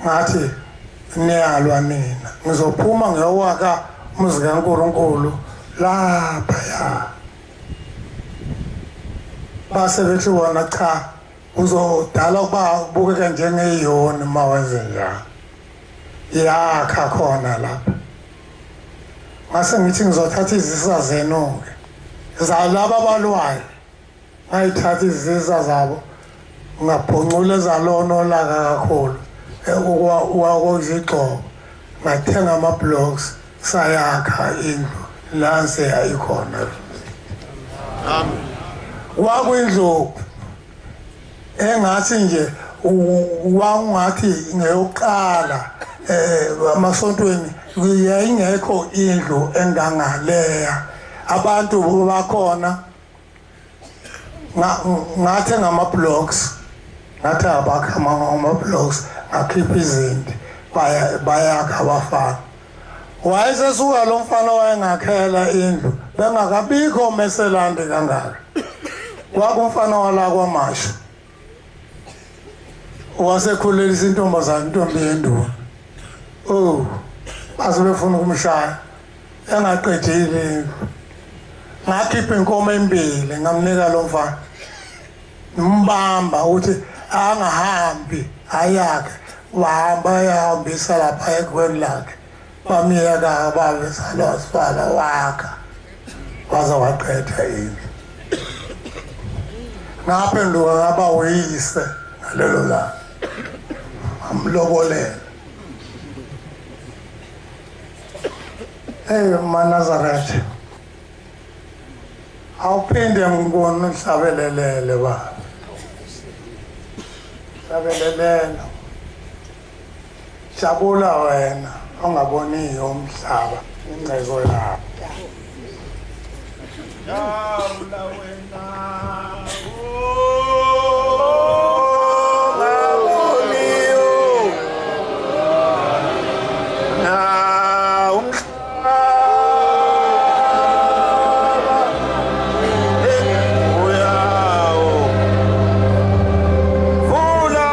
Ngathi niyalwa nina. Ngizophuma ngiyowakha umuzi kaNkulunkulu lapha ya. Base bethi bona cha uzodala ukuba ubukeke njengeyoni uma wenze njalo. Yakha khona lapha. Ngase ngithi ngizothatha izisa zenu-ke zalaba abalwayo. Ngayithatha izisa zabo ngabhoncula ezalona olaka kakhulu ukwakuzigxobo. Ngathenga ama-blocks sayakha indlu nansi yayikhona. Amen. Kwakwindlu engathi nje wangathi ngeyokuqala emasontweni yayingekho indlu engangaleya. Abantu bakhona ngathenga ama-blocks, ngathi abakha ama-blocks, ngakhipha izinti bayakha abafana. Wayesesuka lo mfana wayengakhela indlu bengakabikho meselandi kangaka. Kwakumfana wala kwaMashu wasekhulelisa intombazane, intombi yenduna. Oh, base befuna ukumshaya engaqedile indlu. Ngakhipha inkomo embili ngamnika lo mfana, mbamba ukuthi angahambi ayakhe. Wahamba yahambisa lapha ekweni lakhe, bamyeka babe salosala wakha waze waqeda indlu. Ngaphenduka ngaba uyise ngalelo langa, amlobolela. Hey maNazaretha, awuphinde ngibone uhlabelelele baba. Hlabelelela. Jabula wena ongaboniyo umhlaba ingcebo yakho. Jabula wena ongaboniyo na umhlaba uyawo vula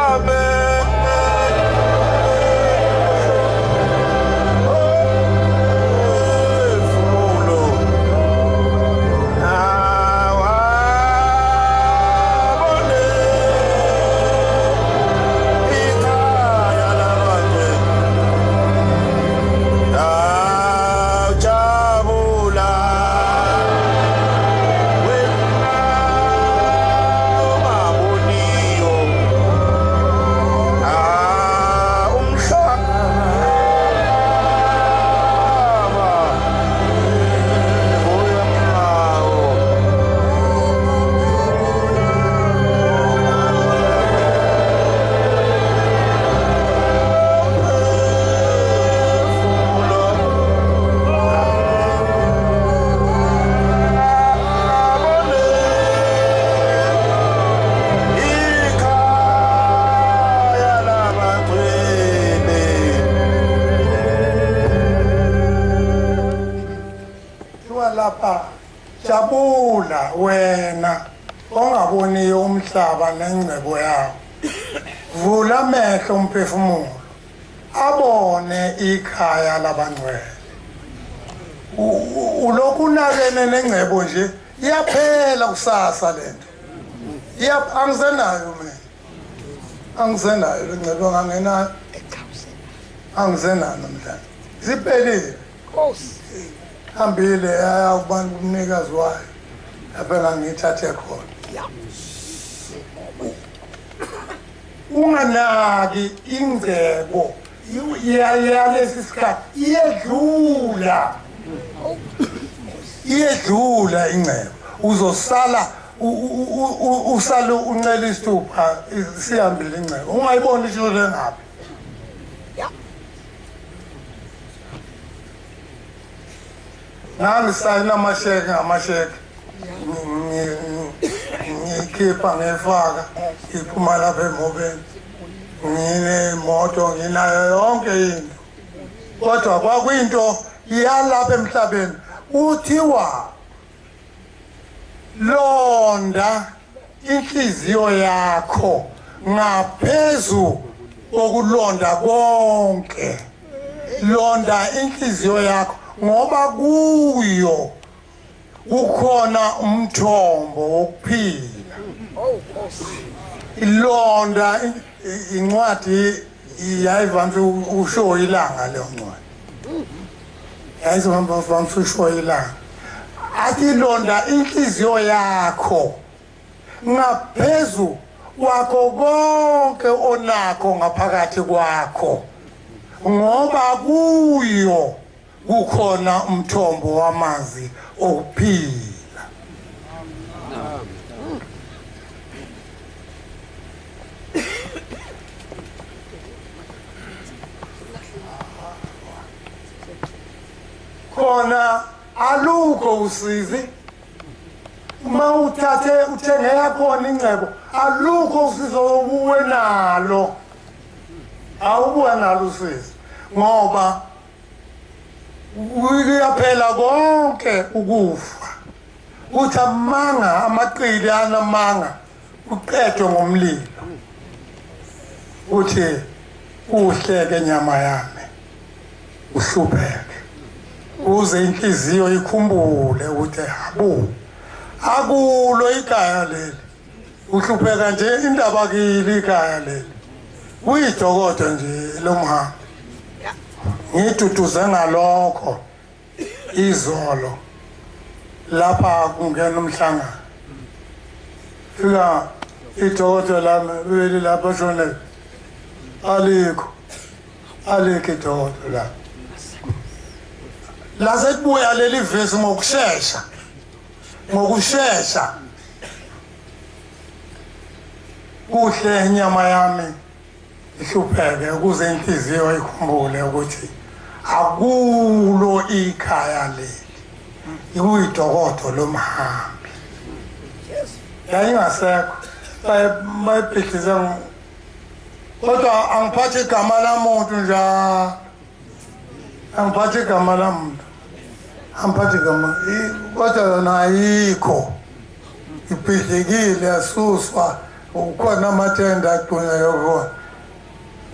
Lapha jabula wena ongaboniyo umhlaba nengcebo yawo. Vula amehlo umphefumulo abone ikhaya labangcwele. Ulokhu unakene nengcebo nje iyaphela kusasa lento. Angisenayo mina, angisenayo le ngcebo ngangenayo, angisenayo namhlanje, siphelile. Hambile yaya kubantu umnikazi wayo lapho engangiyithathe khona. Unganaki ingcebo yalesi sikhathi, iyedlula, iyedlula ingcebo. Uzosala usale uncela isithupha sihambile ingcebo, ungayiboni ishone ngaphi. Ngangisayina amasheke ngamasheke, ngikhipha ngifaka iphuma lapha emhobeni, nginemoto nginayo yonke into, kodwa kwakuyinto yalapha emhlabeni. Kuthiwa londa inhliziyo yakho ngaphezu kokulonda konke. Londa inhliziyo yakho ngoba kuyo kukhona umthombo wokuphila. Ilonda incwadi yayivamise usho ilanga, leyo ncwadi yayivamise usho ilanga. Athi londa inhliziyo yakho ngaphezu kwakho konke onakho ngaphakathi kwakho, ngoba kuyo kukhona umthombo wamanzi okuphila. Khona alukho usizi uma uthathe uthenge yakhona ingcebo, alukho usizo obuwe nalo, awubuwe nalo usizi, ngoba kuyaphela konke ukufa. Kuthi amanga amaqili anamanga uqedwe ngomlilo. Uthi uhleke nyama yami uhlupheke, uze inhliziyo ikhumbule ukuthi habu akulo ikhaya leli. Uhlupheka nje indaba kili ikhaya leli, kuyidokodo nje lomhambi. Ngiduduze ngalokho izolo lapha kungena umhlangano, fika idokodo lami beli lapha shone, alikho alikho idokodo lami. Lase kubuya leli vesi ngokushesha, ngokushesha. Kuhle inyama yami ihlupheke ukuze inhliziyo ikhumbule ukuthi akulo ikhaya leli, ikuyidokodo lomhambi. Yayingasekho bayibhidlize, kodwa angiphathi igama lamuntu njalo, angiphathi igama lamuntu, angiphathi igama, kodwa yona ayikho, ibhidlikile yasuswa, ukhona amathenda agqunyeke khona.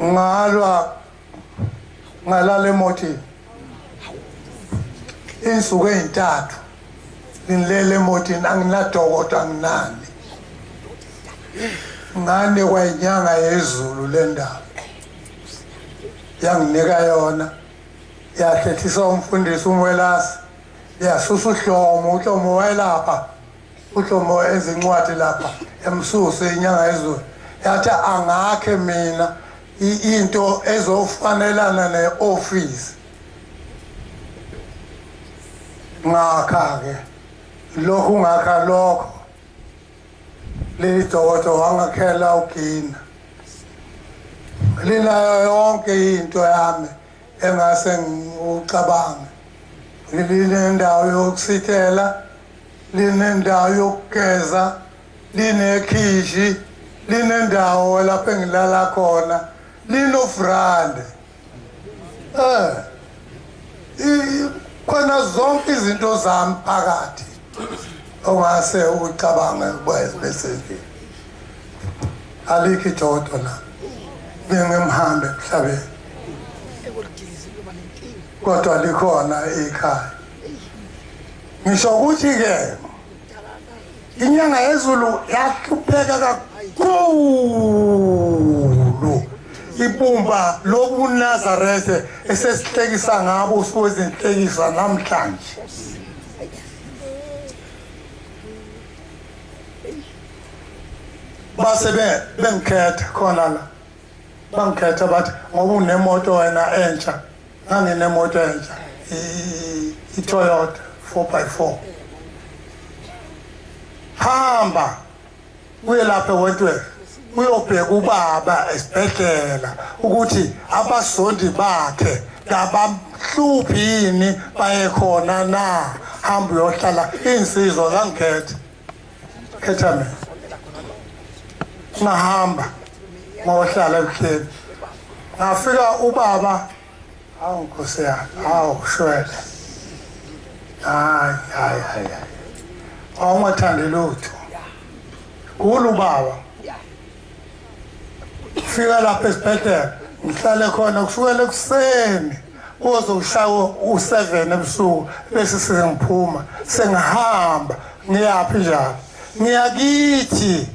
Ngalwa ngalala emotini insuku ey'ntathu, ngilele emotini, anginadokodo, anginani. Nganikwa inyanga yezulu le ndaba, yanginika yona, yahlehlisa umfundisi uMwelasi, yasusa uHlomo, uHlomo wayelapha, uHlomo ezincwadi lapha emsuse inyanga yezulu, yathi angakhe mina into ezofanelana ne-office. Ngakha-ke lokhu, ngakha lokho, leli dokodo wangakhela ugina, linayo yonke into yami engase ngiwucabange. Linendawo yokusithela, linendawo yokugeza, linekhishi, linendawo lapho engilala khona, linofrande. Khona zonke izinto zami phakathi ongase ucabange ukuba besendlini. Alikho ijodo la. Ngingimhambe emhlabeni. Kodwa likhona ikhaya. Ngisho ukuthi ke inyanga yezulu yahlupheka kakhulu. Ibumba lobuNazaretha esesihlekisa ngabo usuku ezinhlekisa namhlanje. Base bengikhetha khona la. Bangikhetha bathi ngoba unemoto wena entsha. Nganginemoto entsha i-Toyota 4x4. Hamba uye lapha eWentworth uyobheka ubaba esibhedlela ukuthi abasondi bakhe kabamhluphi yini baye khona na. Hamba uyohlala insizwa zangikhetha khetha mina. Ngahamba ngohlala ebuhleni. Ngafika ubaba, hawu Nkosi yami, hawu shwele, hayi hayi hayi, awungathandi lutho kulu baba. Fika lapha esibhedlela ngihlale khona kusukela ekuseni kuze kushaya u7 ebusuku, bese sengiphuma sengihamba ngiyaphi njalo ngiyakithi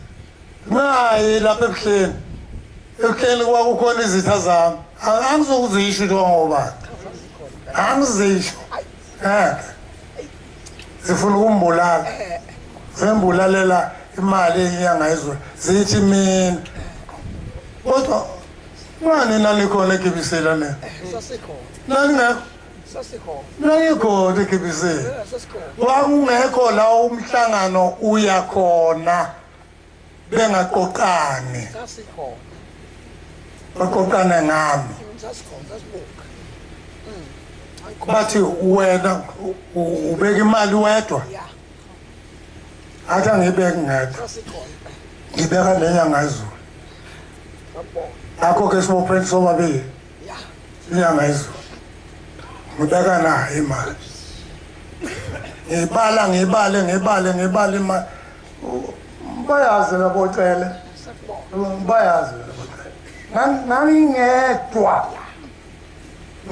nayi lapha ebuhleni. Ebuhleni kwakukhona izitha zami, angizokuzisho into ngoba angizisho ngeke zifuna ukumbulala, zembulalela imali yenyanga yezulu zithi mina. Kodwa ngani nanikhona egibisela ne? Naningekho? Nangikhona egibisela. Kwakungekho la umhlangano uya khona bengaqoqani. Baqoqane ngami. Bathi wena ubeka imali wedwa. Athi angibeki ngedwa. Ngibeka nenyanga yezulu. Ngakho ke sibopheni sobabili. Inyanga yezulu. Ngibeka nayo imali. Ngibala ngibale ngibale ngibale imali. Bayazi labocele. Bayazi labocele. Ngangingedwa.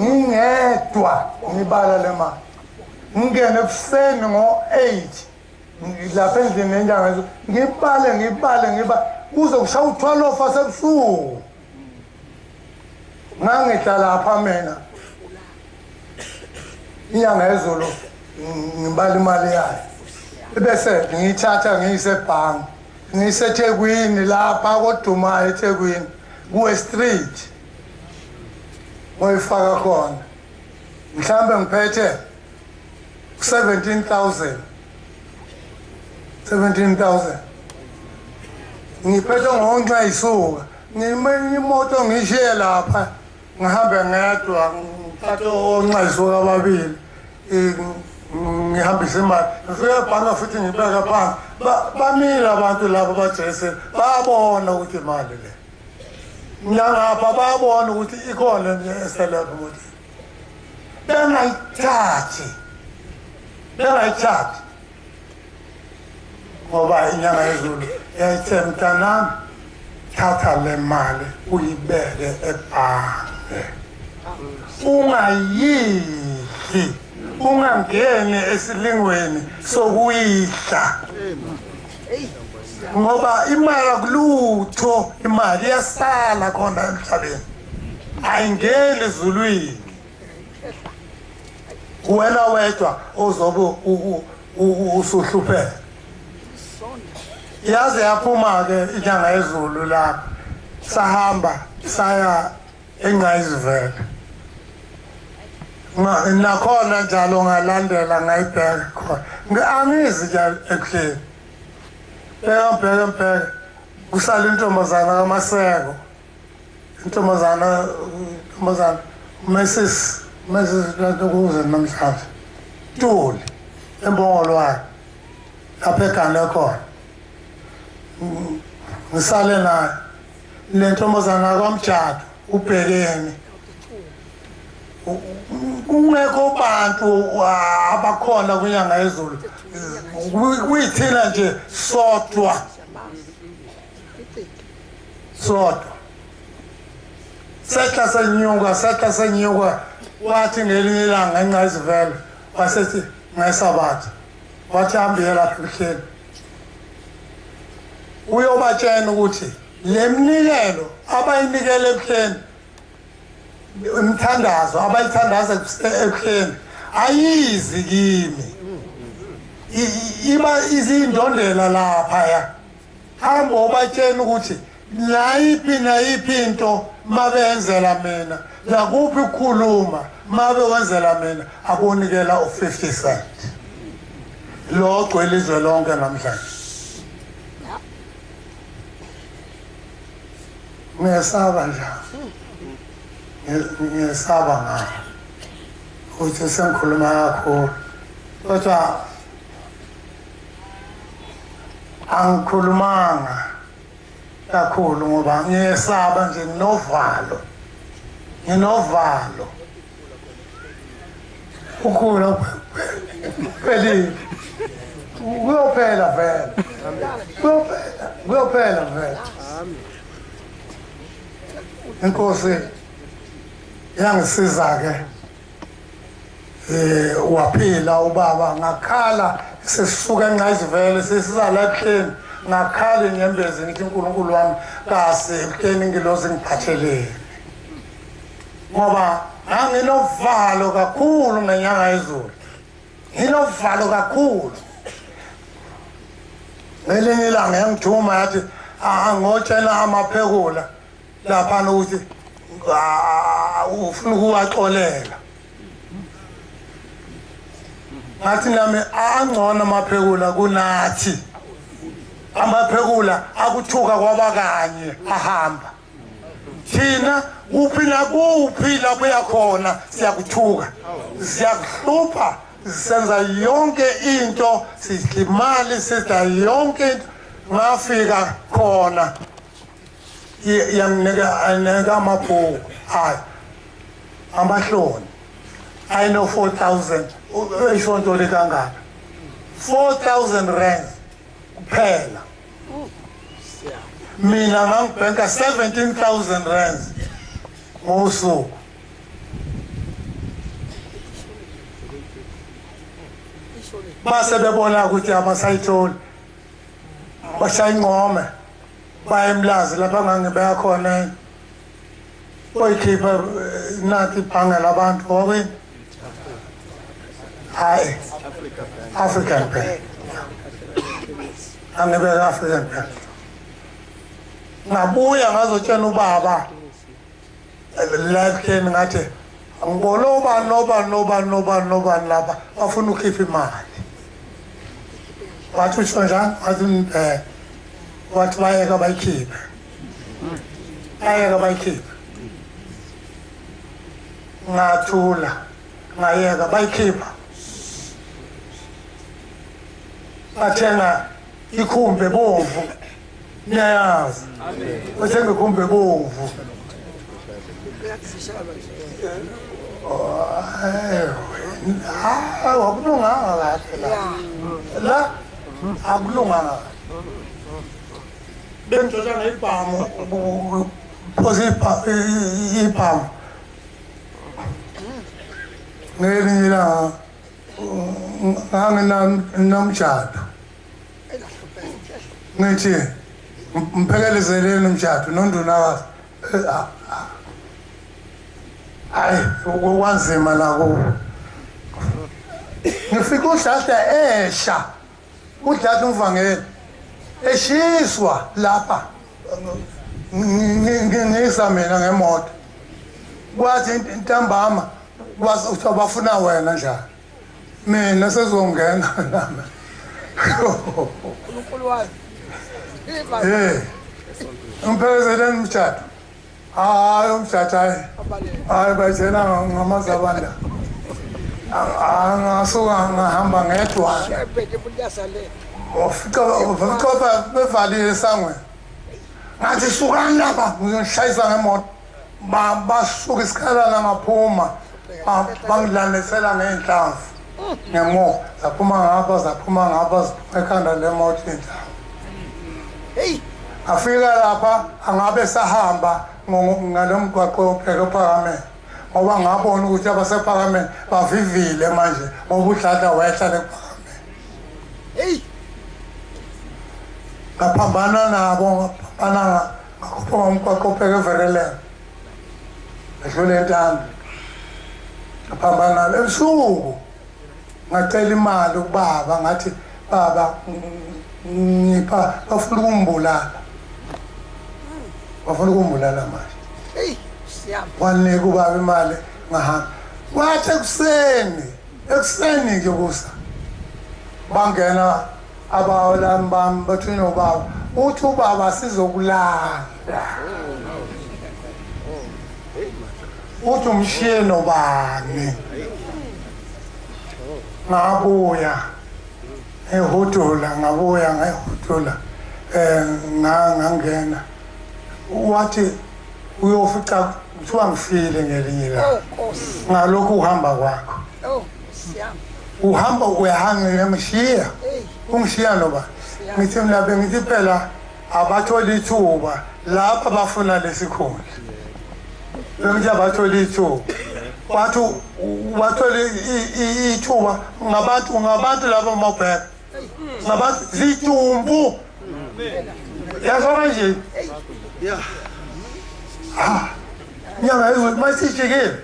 Ngingedwa ngibala le mali. Ngingene ekuseni ngo-8 lapha endlini yenyanga yezulu. Ngibale ngibale ngibale kuze kushaya u-12 wasebusuku. Ngangihlala lapha mina. Inyanga yezulu ngibala imali yayo. Bese ngiyithatha ngiyise ebhange. Ngiyise eThekwini lapha koDumayo eThekwini kuwe Street. Ngoyifaka khona. Mhlambe ngiphethe 17,000. 17,000. Ngiphethe ngonxa isuka. Ngime imoto ngishiye lapha ngihambe ngedwa ngithathe onxa isuka ababili. Ngihambise imali. Ngifike ebhange futhi ngibeka phansi. Bamile abantu labo bajese babona ukuthi imali le. Ngiyangapha babona ukuthi ikhona nje eselapha ukuthi bengayithathi. Bengayithathi. Ngoba inyanga yezulu yayithe mntanami thatha le mali uyibeke ebhange. Ungayidli. Ungangeni esilingweni sokuyidla. Ngoba imali akulutho, imali iyasala khona emhlabeni. Ayingeni ezulwini. Wena wedwa ozobe usuhlupheka. Yaze yaphuma ke inyanga yezulu lapha. Sahamba saya eNgayizivele. Nakhona njalo ngalandela ngayibheka khona. Angizi nje ebuhleni. Bheka bheka bheka. Kusala intombazana kaMaseko. Intombazana Mrs. Ntokuze namhlanje. Ntuli embongolwane. Lapha egane khona. Ngisale naye. Le ntombazana kwaMjado ubhekene. Kungekho bantu abakhona kwinyanga yezulu, kuyithina nje sodwa sodwa. Sehla senyuka, sehla senyuka. Wathi ngelinye ilanga eNgcayizivele wasethi ngesabatha, wathi hambiye lapha ebuhleni uyobatshena ukuthi le mnikelo abayinikele ebuhleni, imithandazo abayithandaza ebuhleni ayizi kimi, iba izindondela laphaya. Hamba ubatshena ukuthi nayiphi nayiphi into mabenzela mina, nakuphi ukukhuluma mabe wenzela mina, akunikela u-50 cent lo ogcwele izwe lonke namhlanje. Ngiyesaba nje, ngiyesaba ngayo ukuthi sengikhuluma kakhulu, kodwa angikhulumanga kakhulu ngoba ngiyesaba nje, nginovalo, nginovalo. Ukhula kuphelile, kuyophela vele, kuyophela, kuyophela vele. Inkosi yangisiza-ke, waphila ubaba. Ngakhala sesisuka eNgcayizivele sesiza la ebuhleni, ngakhala inyembezi ngithi uNkulunkulu wami kasi ebuhleni ingilozi ngiphatheleni, ngoba nganginovalo kakhulu ngenyanga yezulu, nginovalo kakhulu. Ngelinye ilanga yangithuma yathi angotshela amaphekula laphana ukuthi ufuna ukuwaxolela. Ngathi nami angcono amaphekula kunathi, amaphekula akuthuka kwabakanye ahamba, thina kuphi nakuphi lapho uyakhona siyakuthuka, siyakuhlupha, senza yonke into, sidla imali, sidla yonke into. Ngafika khona yanginika anika amabhuku hayi amahloni ayino 4000 isonto likangaka, 4000 rand kuphela. Mina ngangibhenka 17,000 rand ngosuku. Base bebona ukuthi abasayitholi, bashaya ingqome baya eMlazi lapha ngangibeka khona, oyikhipha nathi ibhange labantu okwini, hayi, African Bank, angibeka African Bank. Ngabuya ngazotshela ubaba la ebuhleni, ngathi angibona obani nobani nobani nobani nobani lapha bafuna ukukhipha imali. Wathi usho njani? Wathi wathi bayeka bayikhiphe, bayeka bayikhiphe. Ngathula ngayeka, bayikhipha, bathenga ikhumbi ebomvu. Niyayazi, bathenga ikhumbi ebomvu. Hayi, akulunganga kahle la, la akulunganga kahle. Bengitshontsha ngeyibhamu, phosa ibhamu. Ngelinye ilanga nganginomshado, ngithi mphekelezeleni umshado nonduna wazi. Hayi, kwanzima la kuwo. Ngifika uDladla esha, uDladla umvangeli eshiswa lapha, ngisa mina ngemoto. Kwathi ntambama kuthiwa bafuna wena njalo, mina sezongena nami. uNkulunkulu wami. Hey, ngiphelezeleni umshado. Hayi, umshado, hayi hayi, bayitshela ngamazabanda. Ngasuka ngahamba ngedwa. Ebheke futhi. Wafica bevalile esangweni. Ngathi sukani lapha, ngizonishayisa ngemoto. Basuka isikhalana, ngaphuma. Bangilandisela ngey'nhlamvu ngemuva, zaphuma ngapha, zaphuma ngapha, ziphuma ekhanda lemoto iy'nhlamvu. Afika lapha angabe sahamba ngalo mgwaqo obheke ePhakameni, ngoba ngabona ukuthi abasePhakameni bavivile manje ngoba uDladla wayehlala ePhakameni. Ngaphambana nabo, ngaphambana ngakhuphuka umgwaqo obheke eVerelen, ngadlula eNtambi, ngaphambana nabo ebusuku. Ngacela imali kubaba, ngathi baba ngipha, bafuna ukumbulala, bafuna ukumbulala manje. Wanika ubaba imali, ngahamba. Wathi ekuseni, ekuseni ke kusa bangena abawolami bami bathunywa ubaba, uthi ubaba sizokulanda, uthi umshiye nobani. Ngabuya ehudula, ngabuya ngehudula, ngangena. Wathi uyofica kuthiwa ngifile ngelinye ilanga ngalokhu uhamba kwakho. Uhamba uyahanga ngishiya, ungishiya noba ngithi mina bengithi phela abatholi ithuba lapha bafuna lesikhundla, bengithi abatholi ithuba. Wathi wathola ithuba ngabantu, ngabantu laba mawubheka ngabantu zidumbu yazo kanje. Inyanga yezulu masijikile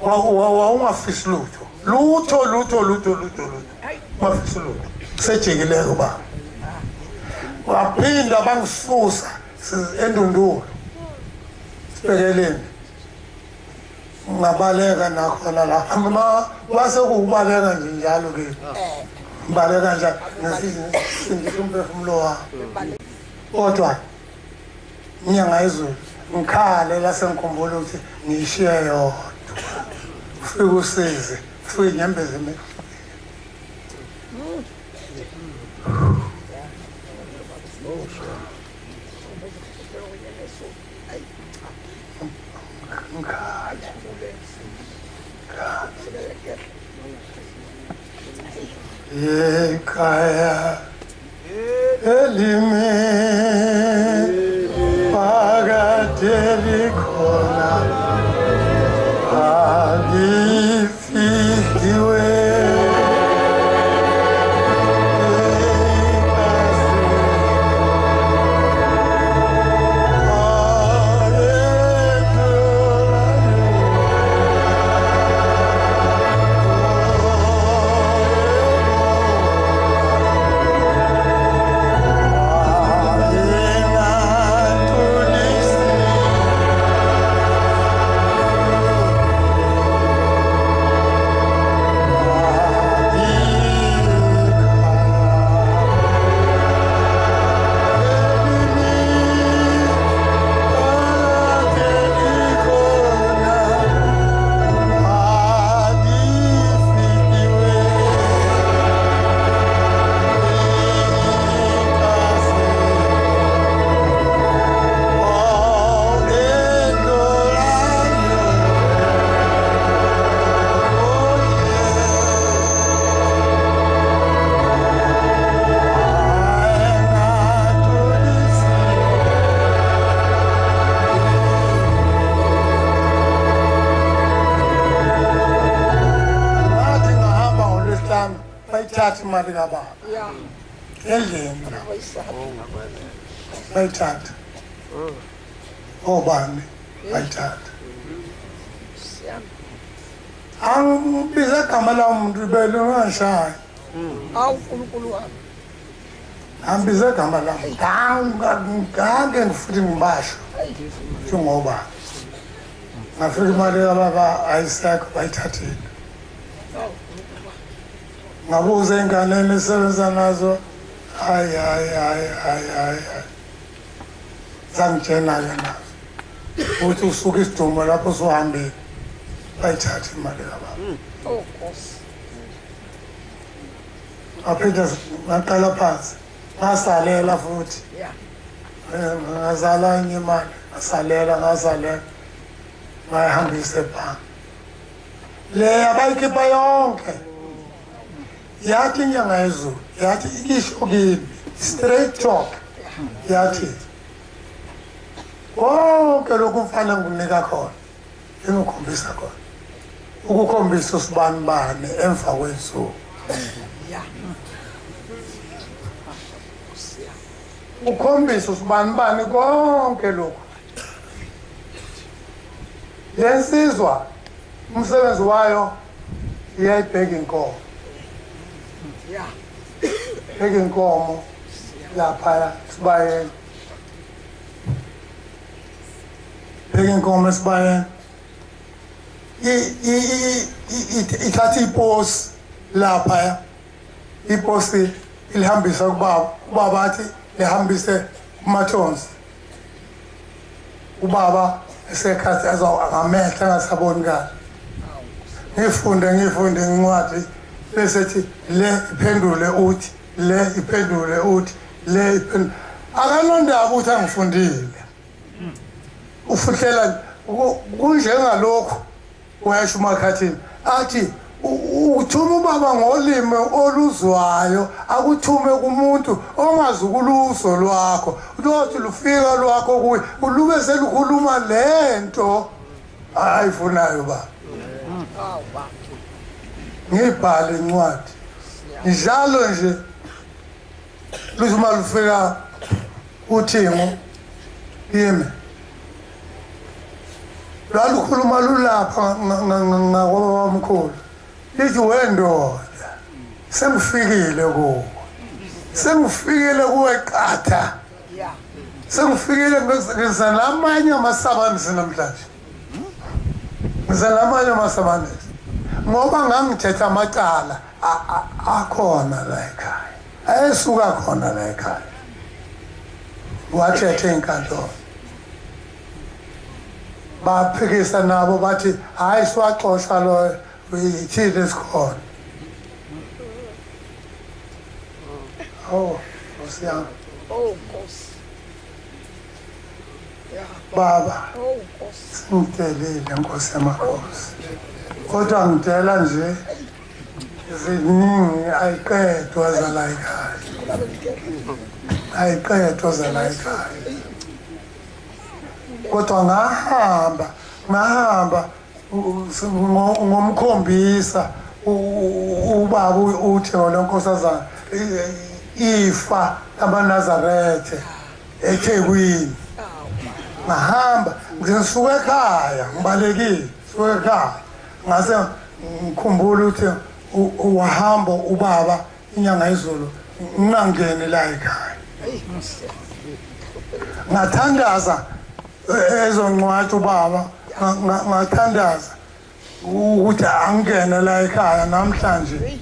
wawungafisi lutho lutho lutho lutho lutho lutho, ungafisi lutho. Sejikileko baba, waphinda bangisusa eNdundulu sibhekeleni, ngabaleka nakhona lapha. Wase kubaleka nje njalo ke, ngibaleka njalo ngisindisa umphefumulo wami. Kodwa inyanga yezulu ngikhale la sengikhumbula ukuthi ngiyishiye yodwa. Ufike usize, ufike inyembezi emehlweni. Ngikhale, ekhaya elimi phakade likhona alifihliwe. Imali kababa endlini bayithatha, obani bayithatha. Angibize igama lawo muntu belungashayi. Awu uNkulunkulu wami, angibize igama lami ngange ngifuthi ngibasho njengoba ngafika imali kababa ayisekho, bayithathile. Ngabuza ey'nganeni esebenza nazo, hayi hayi hayi hayi hayi, zangitshena-ke nazo ukuthi usuke isidumo lapho usuhambile, bayithatha imali kababa. Ngaphinda ngaqala phansi, ngasalela futhi, ngazala enye imali, ngasalela ngasalela, ngayihambisa ebhange. Le abayikhipha yonke. Yathi inyanga yezulu, yathi isho kimi straight talk. Yathi konke lokhu mfana ngikunika khona, engikhombisa khona, ukukhombisa usibanibani emva kwensuku. Ukhombisa usibanibani konke lokhu. Lensizwa umsebenzi wayo iyayibheka inkomo. Bheka inkomo lapha sibayeni. Bheka inkomo esibayeni. Ithatha iposi lapha, iposi ilihambisa kubaba, ubaba athi lihambise kumathonsi. Ubaba esekhathi angamehla angasaboni kahle. Ngifunde incwadi bese ethi le iphendule uthi, le iphendule uthi, le iphendule. Akanondaba ukuthi angifundile. Ufuhlela kunjengalokhu wayesho uMakhathini athi uthuma ubaba ngolimi oluzwayo, akuthume kumuntu ongazukuluzo lwakho, lothi lufika lwakho kuye ulube selukhuluma lento ayifunayo baba. Ngibhale incwadi njalo nje luthi uma lufika uthingo kimi lwalukhuluma lulapha ngakwabamkhulu lithi wendoda sengifikile kuwe, sengifikile kuwe qatha, sengifikile ngisenamanye amasabanisi namhlanje, ngisenamanye amasabanisi ngoba ngangithetha amacala akhona la ekhaya, ayesuka khona la ekhaya, wathethe inkantolo. Baphikisa nabo bathi hayi siwaxosha lo ithile esikhona. Oh Nkosi yami. Oh Nkosi. Baba. Oh Nkosi. Sengitelile Nkosi yamakhosi. Kodwa ngitela nje ziningi ayiqedwa zala ekhaya. Ayiqedwa zala ekhaya. Kodwa ngahamba ngomkhombisa ubaba uthi ngonkosazana ifa lamaNazaretha eThekwini. Ngahamba ngisuka ekhaya ngibalekile, suka ekhaya ngase ngikhumbula ukuthi wahamba ubaba inyanga yezulu ngingangeni la ekhaya. Ngathandaza ezoncwadi ubaba, ngathandaza ukuthi angene la ekhaya namhlanje.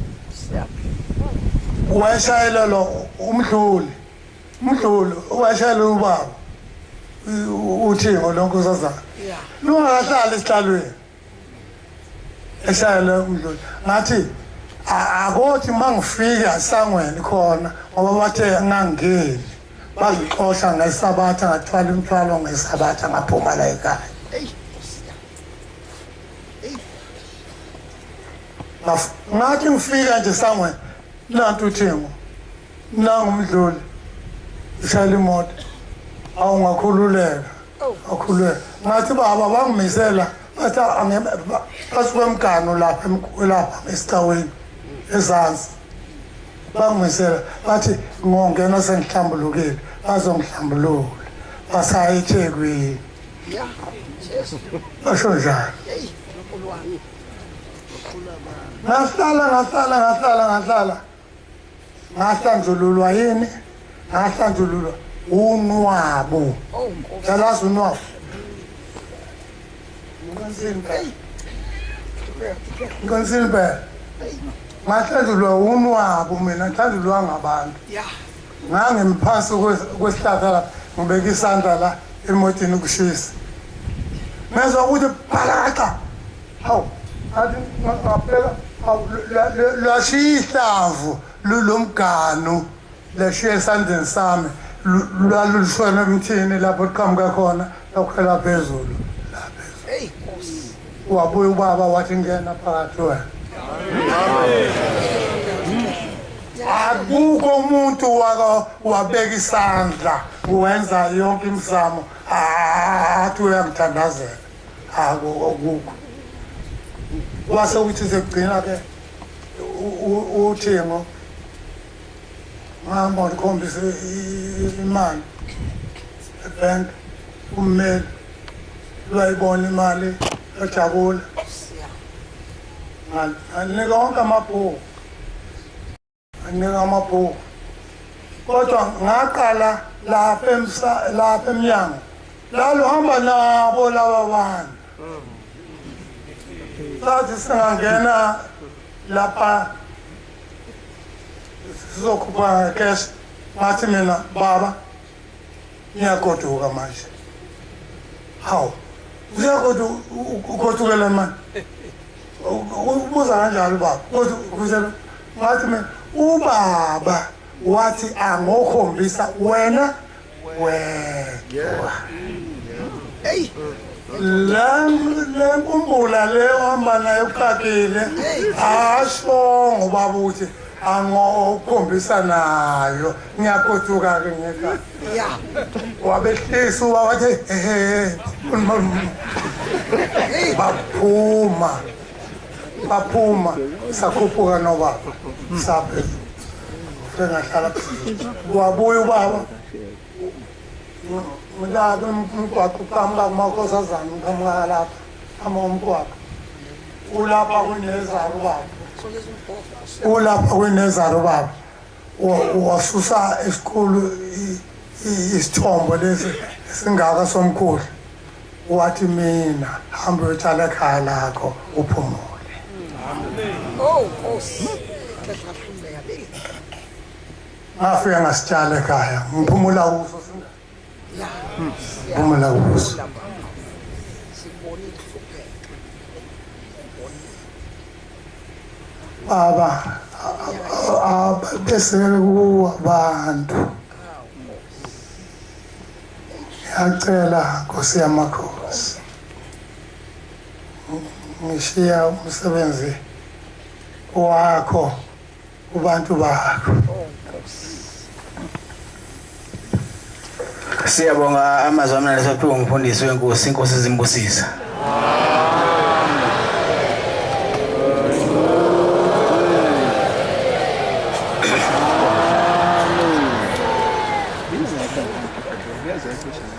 Washayela lo umdluli washayela ubaba uthingo lonkosazana lungakahlali esihlalweni eshayela umdluli. Ngathi akothi mangifika esangweni khona ngoba bathe ngangeni bangixosha ngesabatha, ngathwala umthwalo ngesabatha ngaphuma la ekhaya. Ngathi ngifika nje esangweni nantu uthingo nangu umdluli ushayela imoto, awungakhululeka akhululeka. Ngathi baba bangimisela bathi phakathi kwemgano lapha lapha esicaweni ezansi, bangimisela bathi ngongena sengihlambulukile, bazongihlambulula basaya eThekwini. Basho njalo. Ngahlala ngahlanjululwa yini? Ngahlanjululwa unwabu. Yalazi unwabu. Ngiqinisile impela. Ngahlanjululwa unwabu mina, ngihlanjululwa ngabantu. Ngangimphasi kwesihlahla la, ngibeka isandla la emotini kushisa. Ngezwa ukuthi phakaqa. Hawu, ngathi ngaphela lwashiya ihlamvu lomganu leshiya esandleni sami, lwalushona emthini lapho liqhamuka khona, lakhwela phezulu la phezulu. Wabuya ubaba wathi ngena phakathi wena. Akukho umuntu waka wabeka isandla wenza yonke imizamo athi uyangithandazela, akukho. Kwase ukuthi sekugcina ke uthingo ngihamba ngikhombisa imali ebank, ummeli uyayibona imali ejabula, nganika wonke amabhuku, nganika amabhuku. Kodwa ngaqala lapha lapha emnyango laluhamba nabo laba bantu, sathi singangena lapha sizokhupha cash, ngathi mina baba ngiyagoduka manje. Hawu, uyagoduka manje, ubuza kanjalo baba? Ngathi mina ubaba wathi angokhombisa wena wedwa. Le nkumbula le ohamba nayo uqakile, ashongo baba ukuthi angokhombisa nayo, ngiyagoduka ke ngekhaya. Wabehlisa ubaba wathi ehe, baphuma baphuma, sakhuphuka nobaba saphezulu, sengahlala phezulu. Wabuya ubaba ngilapha umgwaqo uqhamuka kumakhosazana, uqhamuka lapha ama umgwaqo ulapha kunezaro ubaba, ulapha kunezaro ubaba wasusa esikhulu isithombo lesi singaka somkhulu, wathi mina hamba uyotshala ekhaya lakho uphumule. Oh Nkosi, ngafika ngasitshala ekhaya ngiphumula kuso, ngiphumula kuso. Baba bese kuwa abantu, ngiyacela Nkosi yamakhosi, ngishiya umsebenzi wakho kubantu bakho. Siyabonga amazwi amnandi esaphiwe umfundisi wenkosi, inkosi izimbusisa.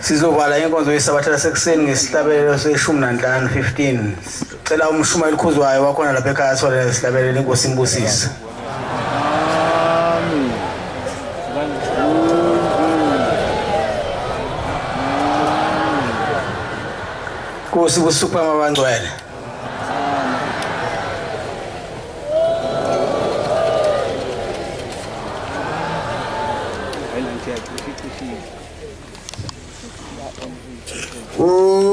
Sizovala inkonzo yesabatha lasekuseni ngesihlabelelo se-15 15. Cela umshumayeli Khuzwayo wakhona lapha ekhaya athole isihlabelelo, inkosi imbusise. Nkosi busupha mabangcwele. Holy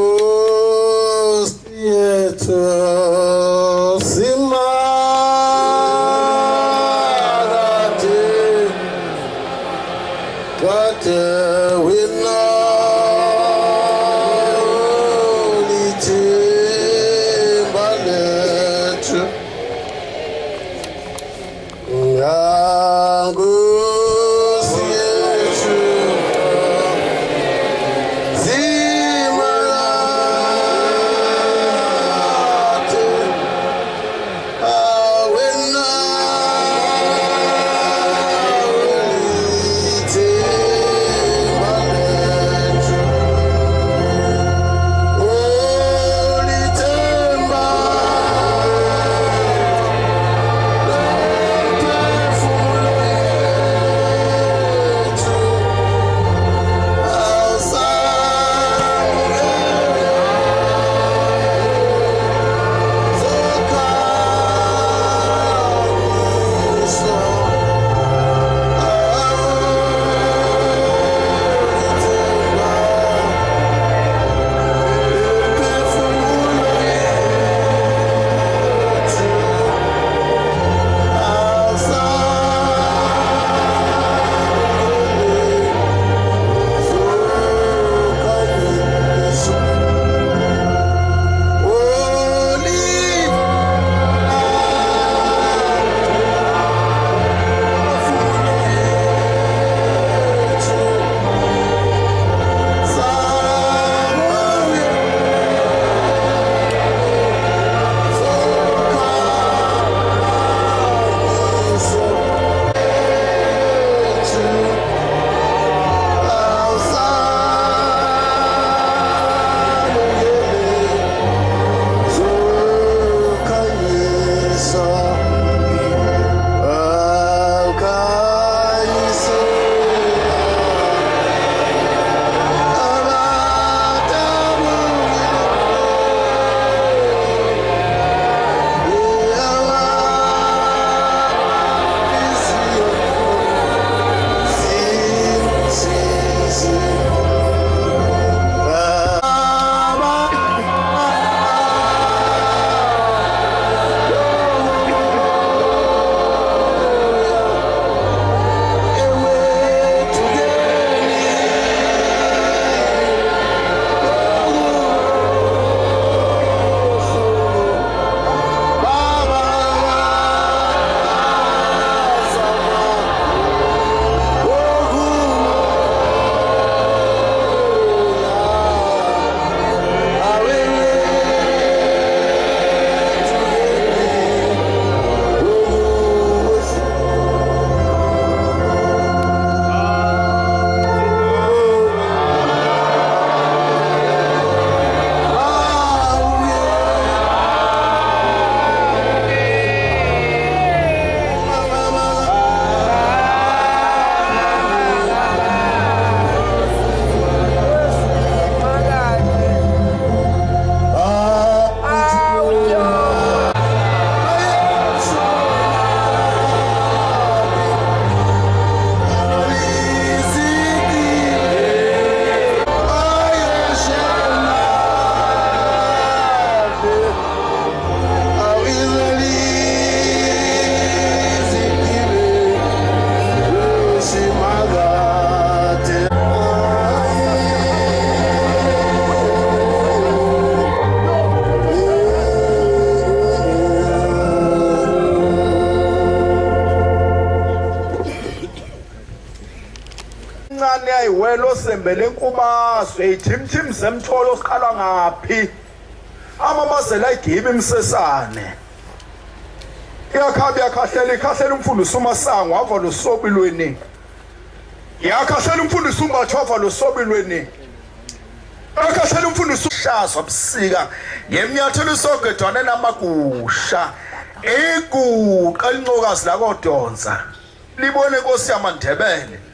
Ayiwelo sembele enkubazwe ithimthim zemtholo siqalwa ngaphi? Amamazela ayigibe imsesane. Iyakhaba iyakhahlela ikhahlela umfundisi uMasango wava losobilweni. Yakhahlela umfundisi uMbatha wava losobilweni. Yakhahlela umfundisi uShazo busika ngemnyathelo isogedwane namagusha. Iguqa lincokazi lakodonsa. Libone inkosi yamaNdebele.